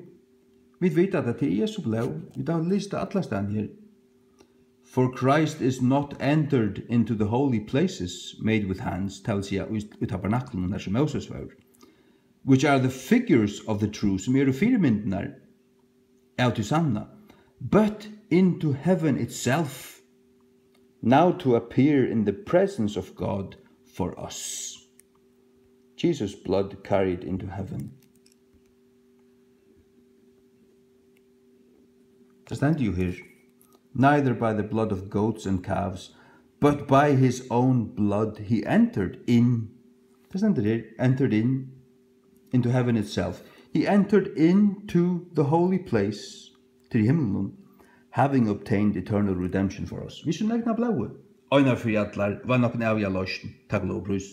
vit vita, at tað er Jesu blóð. Vit hava lisið tað allastaðni her. For Christ is not entered into the holy places made with hands, tað vil siga, í, í tabernaklinum, har sum Móses var, which are the figures of the true, sum eru fyrimyndirnar av tí sanna, but into heaven itself, now to appear in the presence of God for us. Jesus' blood carried into heaven. Tað stendur jú her, neither by the blood of goats and calves, but by his own blood he entered in. Tað stendur her, entered in, into heaven itself. He entered into the holy place, til himlin, having obtained eternal redemption for us. Við sínum egna blóði. Einar fyri allar, var nokk ein æviga loysn, takk og lov og prís.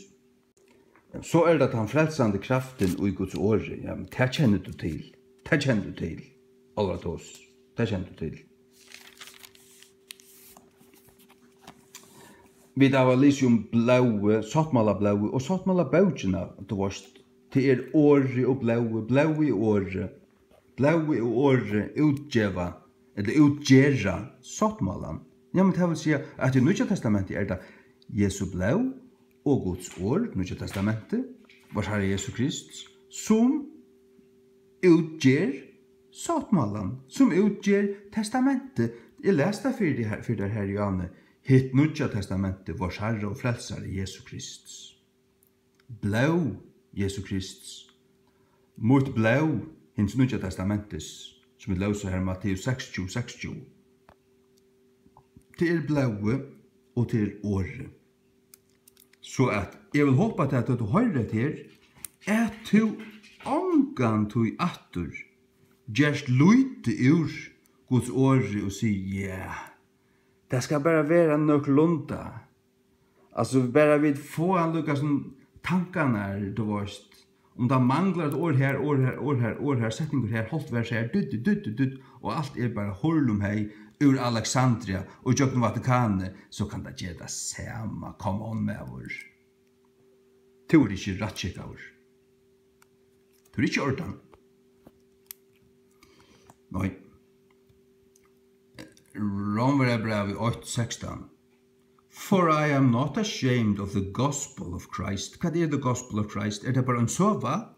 So er tað tann frelsandi kraftin í Guds orði. Ja, men tað kennir tú til. Tað kennir tú til. Álvaratos. Tað kennir tú til. Vit hava lisið um blóðið, sáttmálablóðið og sáttmálabókina, tú veist, tað er orðið og blóðið, blóðið og orðið, blóðið og orðið útgeva, ella útgera sáttmálan. Ja, men tað vil siga, at í Nýggja Testamenti er tað Jesu blóð og Guds orð, Nýggja Testamenti, vár Harra Jesu Krist, sum útger sáttmálan, sum útger testamentið. Eg las tað fyri teg her, fyri tær her, Johanne. Hitt Nýggja Testamentið, várs Harra og Frelsara Jesu Krists. Blóð Jesu Krists. Mítt blóð, hins Nýggja Testamentis, sum vit lósu her í Matteus seksogtjúgu, seksogtjúgu. Tað er blóðið og tað er orðið. So at eg vil hopa til, at tú hoyrir hetta her, at tú ongantíð aftur gerst lítið úr Guds orði og sigur: Ja, tað skal bara vera nøkulunda. Altso, bara vit fáa líka sum tankarnar, tú veist, um tað manglar eitt orð her, orð her, orð her, orð her, setningur her, hálvt vers her, dutt, dutt, dutt, dutt, og alt er bara hurlumhey úr Alexandria og gjøgnum Vatikanið, so kann tað gera tað sama. Come on, maður. Tú ert ikki rættskikkaður. Tú ert ikki í ordan. Nei. Rómverjabrævið eitt sekstan. "For I am not ashamed of the gospel of Christ." Hvat er the gospel of Christ? Er tað bara ein søga?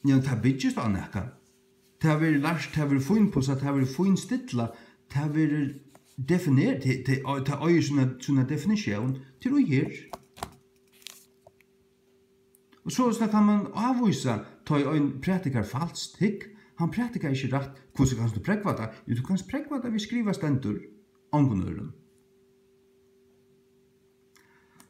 Ja, tað byggist á nakað. Tað verður lært, tað verður fínpussað, tað verður fínstillað, tað verður definerað, tað, tað, tað eigur sína, sína definitión. Tað er í her. Og soleiðis kann man avvísa, tá ið ein prædikar falskt. Hygg, hann prædikar ikki rætt. Hvussu kanst tú prógva tað? Jú, tú kanst prógva tað við skrivað stendur, ongum øðrum.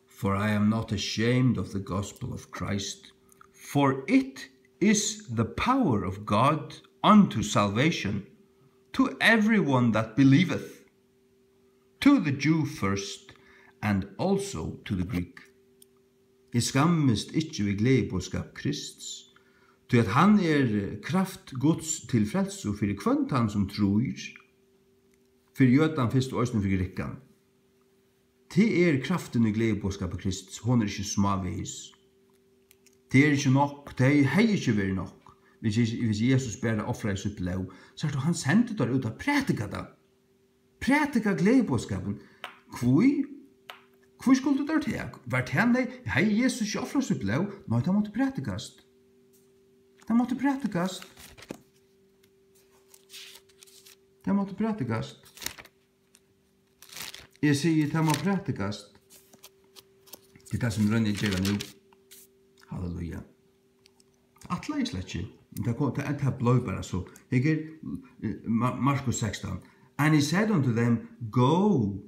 "For I am not ashamed of the gospel of Christ, for it is the power of God unto salvation to everyone that believeth, to the Jew first, and also to the Greek." Eg skammist ikki við gleðiboðskap Krists, tí at hann er kraft Guds til frelsu fyri hvønn tann, sum trýr, fyri jødan fyrst og eisini fyri grikkan. Tað er kraftin í gleðiboðskapi Krists, hon er ikki smávegis. Tað er ikki nokk, tað hevði ikki verið nokk, hvis, hvis Jesus bara ofraði sítt blóð. Sært tú, hann sendi teir út at prædika tað. Prædika gleðiboðskapin. Hví? Hví skuldu teir tað? Var tað nei? Hevði Jesus ikki ofrað sítt blóð? Nei, tað mátti prædikast. Tað mátti prædikast. Tað mátti prædikast. Eg sigi, tað má prædikast. Tað er tað, sum eg royni at gera nú. Halleluja. Ætlaði eg slett ikki. Men tað kom, tað, tað bleiv bara so. Her er, eh, Ma-, Markus sekstan. "And he said unto them, Go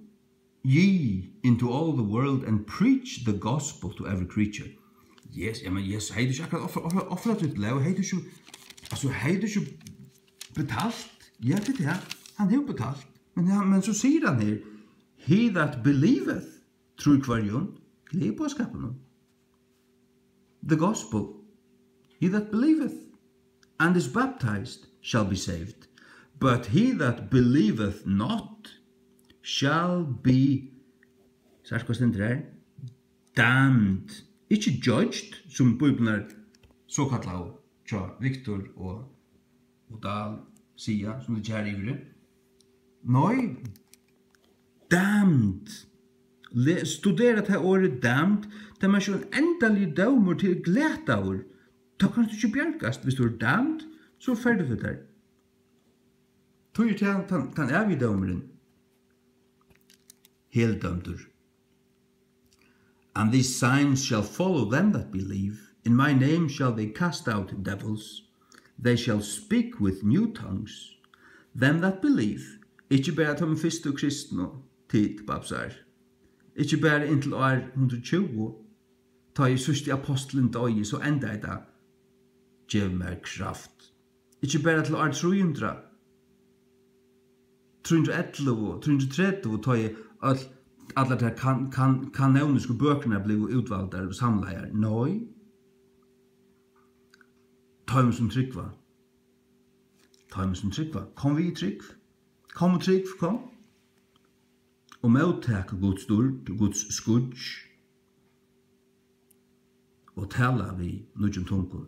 ye into all the world and preach the gospel to every creature." Yes, ja, men Jesus, hevði tú ikki akkurát ofra-, ofra-, ofrað títt blóð? Hevði tú ikki, altso, hevði tú ikki betalt? Ja, tað er tað. Hann hevur betalt. Men, ja, men so sigur hann her, "He that believeth", trýr hvørjum? Gleðiboðskapinum. The gospel. "He that believeth and is baptized shall be saved, but he that believeth not shall be", sært hvat stendur her? "Damned." Ikki judged, sum Bíblian er sokallaðu hjá Victor og og Dahl siga, sum vit gera yviri. Nei, damned. Le-, studera tað orðið damned. Tað merkir ein endaligur dómur, tú ert glataður. Tá kanst tú ikki bjargast. Viss tú ert damned, so ferð tú til tær. Tí er tað tann, tann ævigi dómurin. Heldømdur. "And these signs shall follow them that believe. In my name shall they cast out devils. They shall speak with new tongues. Them that believe." Ikki bara teimum fyrstu kristnu, tit, babsar. Ikki bara inntil ár hundrað og tjúgu, tá ið síðsti apostulin doyði, so endaði tað. Gev mær kraft. Ikki bara til ár trý hundrað, trý hundrað og ellivu, trý hundrað og tretivu, tá ið øll, allar tær kan-, kan-, kanónisku bøkurnar blivu útvaldar og samlaðar. Nei. Teimum, sum trúgva. Teimum, sum trúgva. Kom við trúgv. Kom og trúgv, kom. og móttak Guds dýrd, Guds skugg, og tala við nýggjum tungum.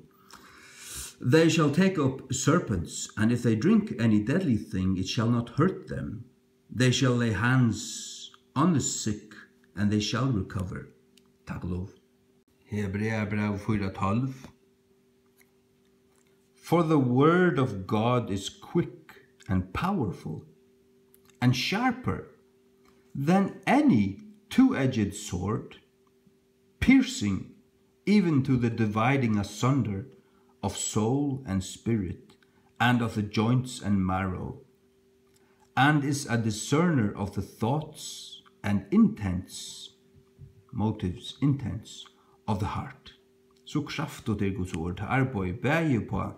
They shall take up serpents, and if they drink any deadly thing, it shall not hurt them. They shall lay hands on the sick, and they shall recover. Takk og lov. Hebreabræv fýra tólv. For the word of God is quick and powerful and sharper than any two-edged sword, piercing even to the dividing asunder of soul and spirit, and of the joints and marrow, and is a discerner of the thoughts and intents, motives, intents of the heart. So kraftigt er Guds orð, tað arbeiðir bæði uppá,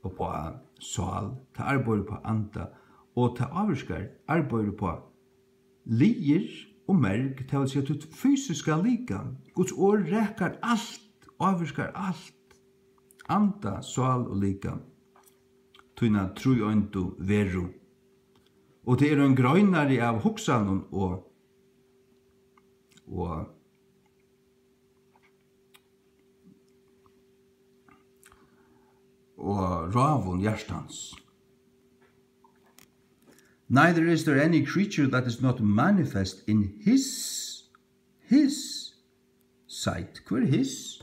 uppá sál, tað arbeiðir uppá anda, og tað ávirkar, arbeiðir uppá liðir og merg, tað vil siga, títt fysiska likam. Guds orð rakar alt, ávirkar alt, anda, sál og likam, tína tríeindu veru. Og tað er ein greinari av hugsanum og, og, og ráðum hjartans. Neither is there any creature that is not manifest in his, his sight. Hvør er his?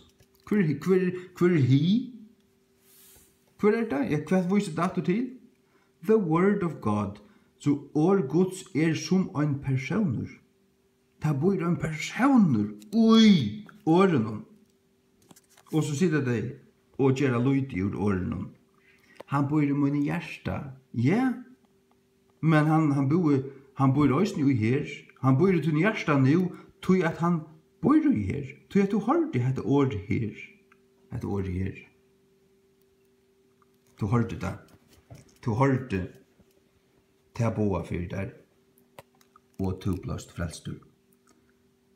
Hvør er, hvør, hvør er he? Hvør er tað? Ja, hvat vísir tað aftur til? The word of God. So orð Guds er sum ein persónur. Tað býr ein persónur í orðinum. Og so sita tey og gera lítið úr orðinum. Hann býr í mínum hjarta. Ja, men hann, hann búði, hann býr eisini í her. Hann býr í tínum hjarta nú, tí at hann býr í her. Tí at tú hoyrdi hetta orð her. Hetta orð her. Tú hoyrdi tað. Tú hoyrdi tað boðað fyri tær, og tú bleivst frelstur.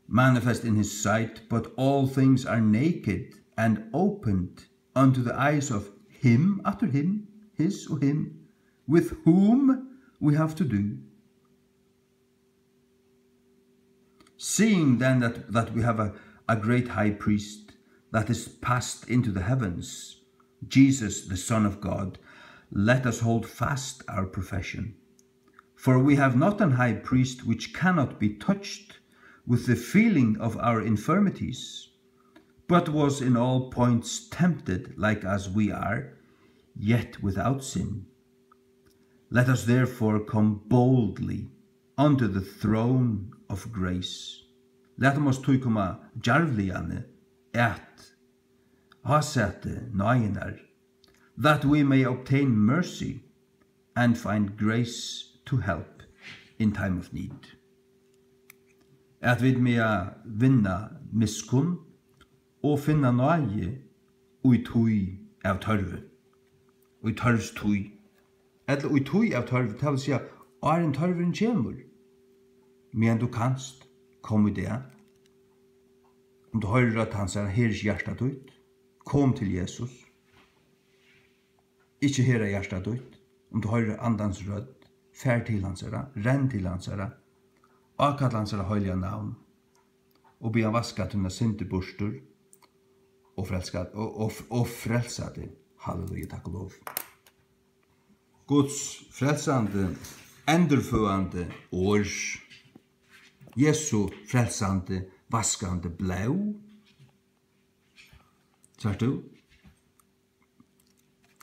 Manifest in his sight, but all things are naked and opened unto the eyes of him, after him, his og him, with whom we have to do. Seeing then that, that we have a, a great high priest that is passed into the heavens, Jesus, the Son of God, let us hold fast our profession. For we have not an high priest which cannot be touched with the feeling of our infirmities, but was in all points tempted like as we are, yet without sin. Let us therefore come boldly unto the throne of grace. Latum oss tí koma djarvliga at hásæti náðinnar, that we may obtain mercy and find grace to help in time of need. At vit mega vinna miskunn og finna náði í tíð av tørvi, í tørvstíð, ella í tíð av tørvi, tað vil siga, áðrenn tørvurin kemur, meðan tú kanst, kom í dag. Um tú hoyrir rødd hansara, her er ikki hjarta títt, kom til Jesus. Ikki her er hjarta títt. Um tú hoyrir andans rødd, far til hansara, renn til hansara, ákalla hansara heiliga navn og biðja hann vaska tínar syndir burtur og frelska, og, og, og frelsa teg. Halleluja, takk og lov. Guds frelsandi, endurføðandi orð. Jesu frelsandi, vaskandi blóð. Sært tú?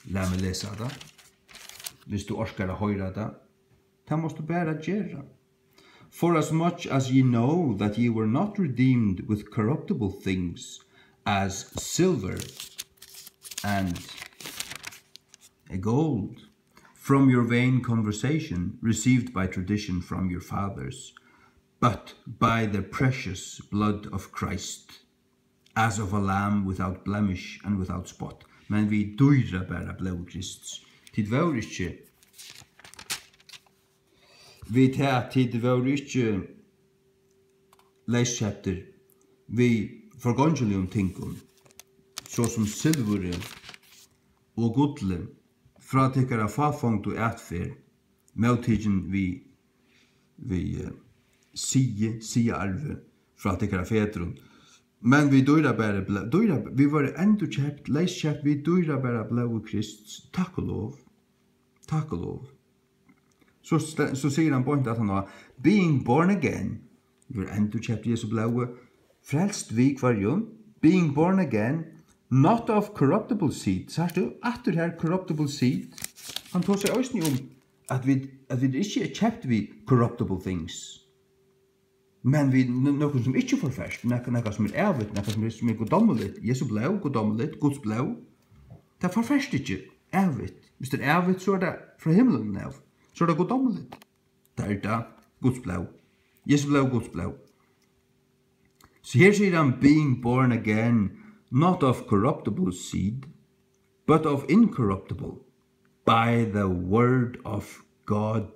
Lat meg lesa tað. Viss tú orkar at hoyra tað, tað mást tú bara gera. For as much as ye know that ye were not redeemed with corruptible things as silver and gold from your vain conversation received by tradition from your fathers, but by the precious blood of Christ, as of a lamb without blemish and without spot. Men við dýrabara blóði Krists. Tit vóru ikki, við tað, tit vóru ikki leyskeyptir við forgongiligum tingum, so sum silvuri og gulli, frá tykkara fáfongdu atferð, móttikin við, við, eh, sigi, siga arvi frá tykkara fedrum, men við dýrabara bló-, dýra-, vit vóru endurkeypt, leyskeypt við dýrabara blóði Krists. Takk og lov. Takk og lov. So st-, so sigur hann beint at hann var, "Being born again." Vit vóru endurkeypt í Jesu blóði. Frelst við hvørjum? "Being born again, not of corruptible seed." Sært tú? Aftur her, corruptible seed. Hann tosar eisini um, at vit, at vit ikki eru keypt við corruptible things. Men við n-, nøkrum, sum ikki forferst, nakað, nakað, sum er ævigt, nakað, sum er, sum er guddómligt. Jesu blóð, guddómligt, Guds blóð. Tað forferst ikki, ævigt. Hvis tað er ævigt, so er tað frá himlinum av. So er tað guddómligt. Tað er tað, Guds blóð. Jesu blóð, Guds blóð. So her sigur hann, "Being born again, not of corruptible seed, but of incorruptible, by the word of God,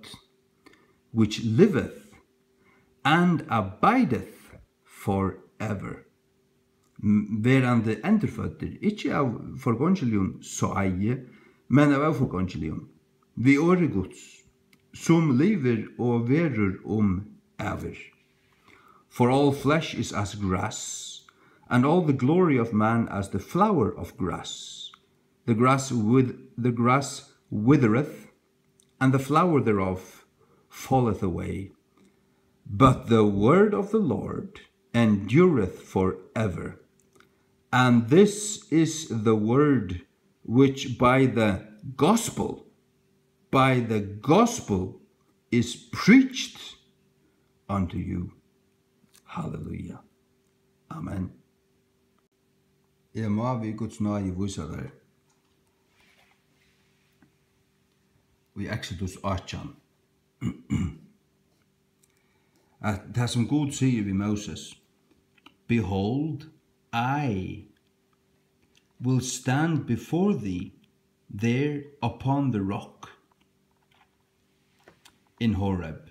which liveth and abideth forever." M-, verandi endurføddir, ikki av forgongiligum sái, men av óforgongiligum, við orði Guds, sum livir og verður um ævir. "For all flesh is as grass, and all the glory of man as the flower of grass. The grass with, the grass withereth, and the flower thereof falleth away. But the word of the Lord endureth forever. And this is the word which by the gospel, by the gospel is preached unto you." Halleluja. Amen. Eg má við Guds náði vísa tær í Exodus átjan, at tað, sum Gud sigur við Moses, "Behold, I will stand before thee there upon the rock in Horeb,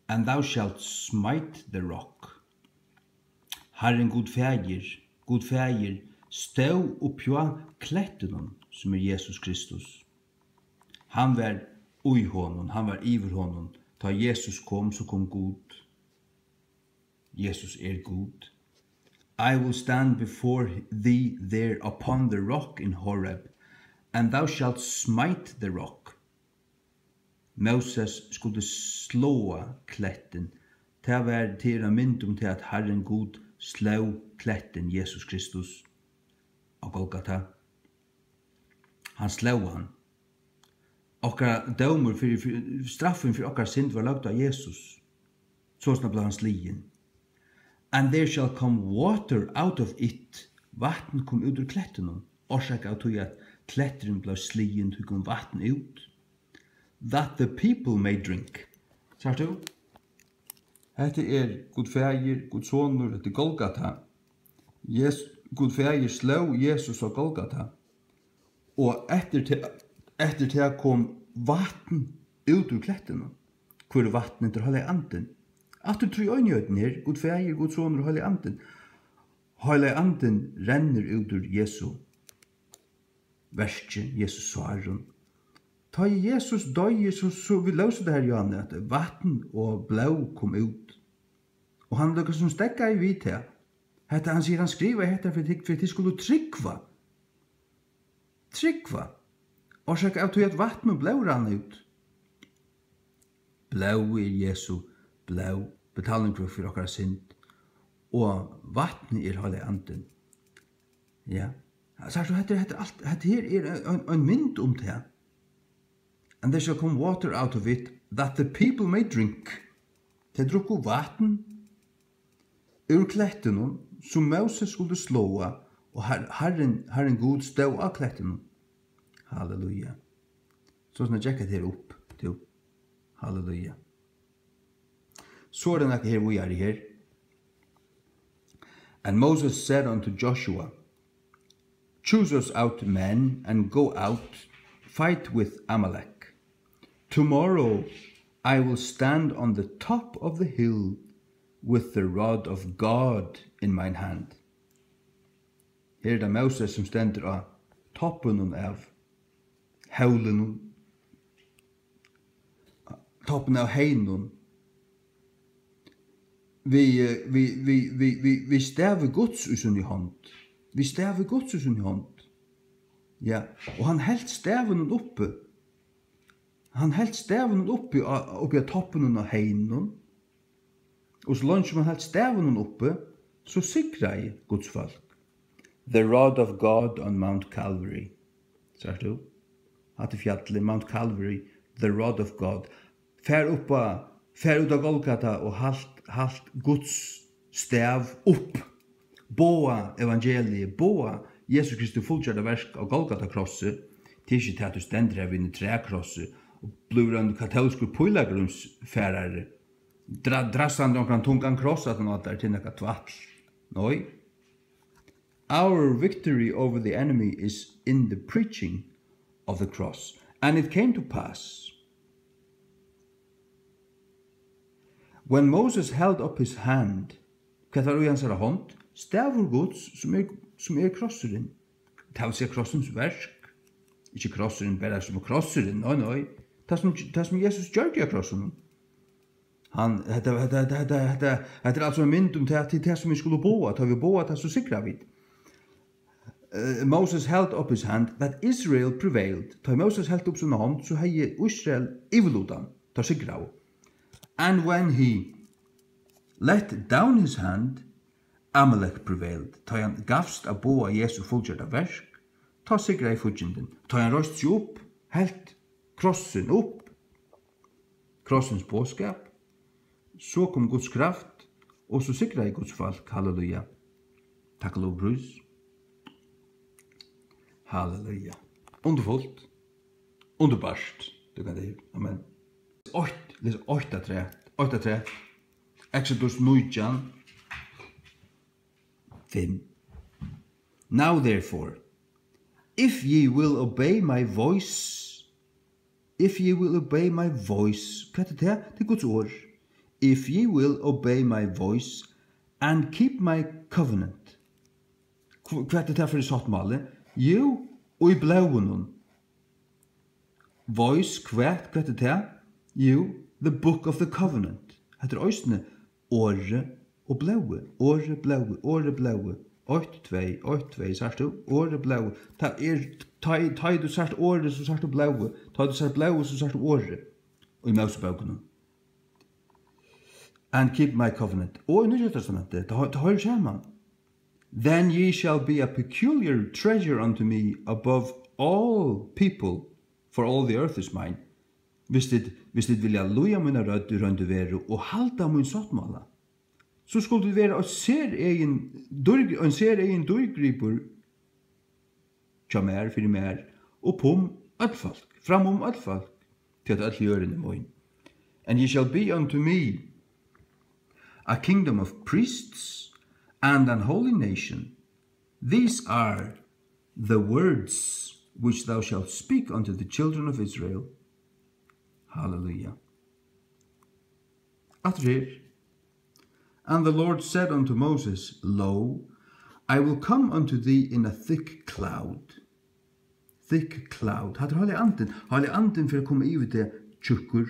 and thou shalt smite the rock." Harrin Gud Faðir, Gud Faðir stóð uppi á klettinum, sum er Jesus Kristus. Hann var í honum, hann var yvir honum. Tá Jesus kom, so kom Gud. Jesus er Gud. "I will stand before thee there upon the rock in Horeb, and thou shalt smite the rock." Moses skuldi sláa klettin. Tað var, tað er ein mynd um tað, at Harrin Gud sló klettin, Jesus Kristus, á Golgata. Hann sló hann. Okkara dómur fyri, fyri, straffin fyri okkara synd var lagd á Jesus. Sostatt bleiv hann sligin. "And there shall come water out of it." Vatn kom út úr klettinum. Orsakað av tí at kletturin bleiv sligin, tí kom vatn út. "That the people may drink." Sært tú? Hetta er Gud Faðir, Guds Sonur, hetta er Golgata. Jes-, Gud Faðir sló Jesus á Golgata. Og eftir te-, eftir tað kom vatn út úr klettinum. Hvør er vatn? Hetta er Heilagi Andin. Aftur trýeinigheitin her, Gud Faðir, Guds Sonur og Heilagi Andin. Heilagi Andin rennur út úr Jesu verki, Jesu sárum. Tá ið Jesus doyði, so, so vit lósu tað her, Johanne, at vatn og blóð kom út. Og hann líka sum steðgaði við tað. Hetta, hann sigur, hann skrivaði hetta fyri tit, fyri tit skulu trúgva. Trúgva. Orsakað av tí, at vatn og blóð rann út. Blóðið er Jesu blóð, betaling fyri, fyri okkara synd. Og vatnið er Heilagi Andin. Ja. Sært tú, hetta er, hetta er alt, hetta her er ein, ein, ein mynd um tað. "And there shall come water out of it, that the people may drink." Tey drukku vatn úr klettinum, sum Moses skuldi sláa, og Har-, Harrin, Harrin Gud stóð á klettinum. Halleluja. So snart gekk hetta her upp, tú. Halleluja. So er tað nakað her víðari her. "And Moses said unto Joshua, Choose us out men and go out, fight with Amalek. Tomorrow I will stand on the top of the hill with the rod of God in mine hand." Her er tað Moses, sum stendur á toppinum av hólinum, toppinum av heiðnum. við, eh, við, við, við, við, við stavi Guds í síni hond. Við stavi Guds í síni hond. Ja, og hann helt stavinum uppi. Hann helt stavinum uppi á, uppi á toppinum á heiðnum. Og so leingi sum hann helt stavinum uppi, so sigraði Guds fólk. The rod of God on Mount Calvary. Sært tú? Hatta er fjallið, Mount Calvary, the rod of God. Far upp á, far út á Golgata og halt, halt Guds stav upp. Boða evangeliið, boða Jesu Kristi fullgjørda verk á Golgata krossi. Tað er ikki tað, at tú stendur har við einum trækrossi og blívur ein katólskur pílagrímsfarari. Dra-, drassandi onkran tungan kross aftan á tær til nakað tvætl. Nei. Our victory over the enemy is in the preaching of the cross. And it came to pass, when Moses held up his hand, hvat var í hansara hond? Stavur Guds, sum er, sum er krossurin. Tað vil siga krossins verk. Ikki krossurin bara sum krossurin, nei, nei. Tað sum, tað sum Jesus gjørdi á krossinum. Hann, hetta, hetta, hetta, hetta, hetta, hetta er altso ein mynd um tað, til tað sum vit skulu boða. Tá vit boða tað, so sigra vit. Eh, Moses held up his hand, that Israel prevailed. Tá Moses helt upp sína hond, so hevði Ísrael yvirlutan. Teir sigraðu. And when he let down his hand, Amalek prevailed. Tá hann gavst at boða Jesu fullgjørda verk, tá sigraði fíggindin. Tá hann reisti seg upp, helt krossin upp, krossins boðskap, so kom Guds kraft, og so sigraði Guds fólk. Halleluja. Takk og lov og prís. Halleluja. Undurfult. Underbart. Tú kann tað. Amen. Eitt, les eitt afturat. Eitt afturat. Exodus nítjan, fimm. Now therefore, if ye will obey my voice, if ye will obey my voice, hvat er tað? Tað er Guds orð. If ye will obey my voice and keep my covenant. Hv-, hvat er tað fyri sáttmáli? Jú, í blóðinum. Voice, hvat, hvat er tað? Jú, the book of the covenant. Hetta er eisini orðið og blóðið. Orðið, blóðið, orðið, blóðið. Eitt, tvey, eitt, tvey, sært tú? Orðið, blóðið. Tað er, tá, tá tú sært orðið, so sært tú blóðið. Tá tú sært blóðið, so sært tú orðið. Og í Mósebókunum. And keep my covenant. Og í Nýggja Testamenti, tað, tað hoyrir saman. Then ye shall be a peculiar treasure unto me above all people, for all the earth is mine. Hvis tit, hvis tit vilja lýða mína rødd í roynd og veru og halda mín sáttmála, so skuldu tit vera eitt seregin dýr-, ein seregin dýrgripur hjá mær, fyri mær, upp um øll fólk, fram um øll fólk, tí at øll jørðin er mín. And ye shall be unto me a kingdom of priests and an holy nation. These are the words which thou shalt speak unto the children of Israel. Halleluja. Aftur her. And the Lord said unto Moses, Lo, I will come unto thee in a thick cloud. Thick cloud. Hatta er Heilagi Andin. Heilagi Andin fer at koma yvir teg tjúkkur.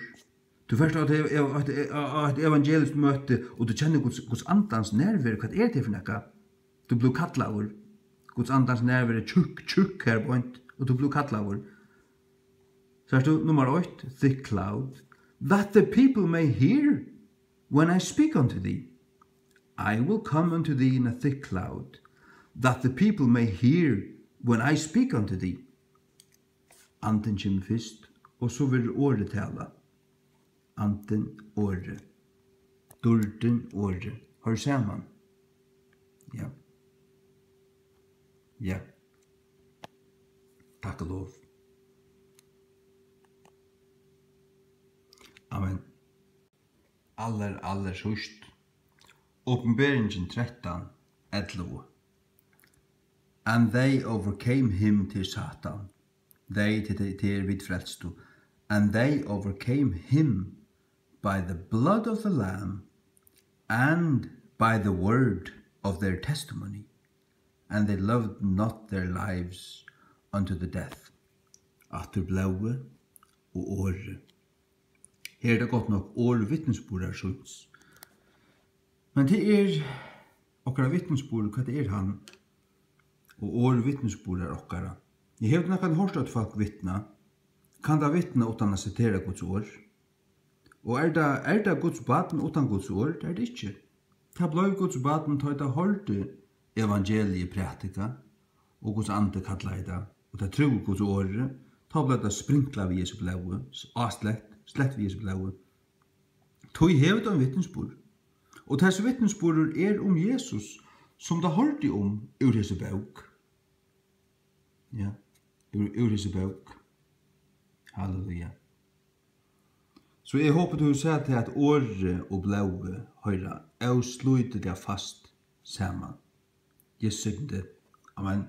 Tú fert á eitt, eitt, eitt, eitt evangeliskt møti, og tú kennir Guds, Guds Andans nærveru. Hvat er tað fyri nakað? Tú blívur kallaður. Guds Andans nærveru er tjúkk, tjúkk her beint, og tú blívur kallaður. Sært tú, nummar eitt, thick cloud, that the people may hear when I speak unto thee. I will come unto thee in a thick cloud, that the people may hear when I speak unto thee. Andin kemur fyrst, og so verður orðið talað. Andin, orðið. Dýrdin, orðið. Hoyr saman. Ja. Ja. Takk og lov. Amen. Allar, allar síðst. Opinberingin trettan, ellivu. And they overcame him, til Satan. They, til, til, til vit frelstu. And they overcame him by the blood of the Lamb and by the word of their testimony. And they loved not their lives unto the death. Aftur blóðið og orðið. Her er tað gott nokk orð vitnisburðar síns. Men tað er okkara vitnisburður, hvat er hann? Og orð vitnisburðar okkara. Eg hevur nakran hoyrt eitt fólk vitna. Kann tað vitna uttan at sitera Guds orð? Og er tað, er tað Guds barn uttan Guds orð? Tað er tað ikki. Tað bleiv Guds barn, tá ið tað hoyrdi evangeliið prædikað, og Guds andi kallaði tað, og tað trúði Guds orði, tá bleiv tað sprinklað við Jesu blóði, áslett, slett við Jesu blóði. Tí hevur tað ein vitnisburð. Og tess vitnisburður er um Jesus, sum tað hoyrdi um úr hesi bók. Ja, úr, úr hesi bók. Halleluja. So eg hopi, tú hevur sæð tað, at orðið og blóðið hoyra óslítiliga fast saman. Jesus signi teg. Amen.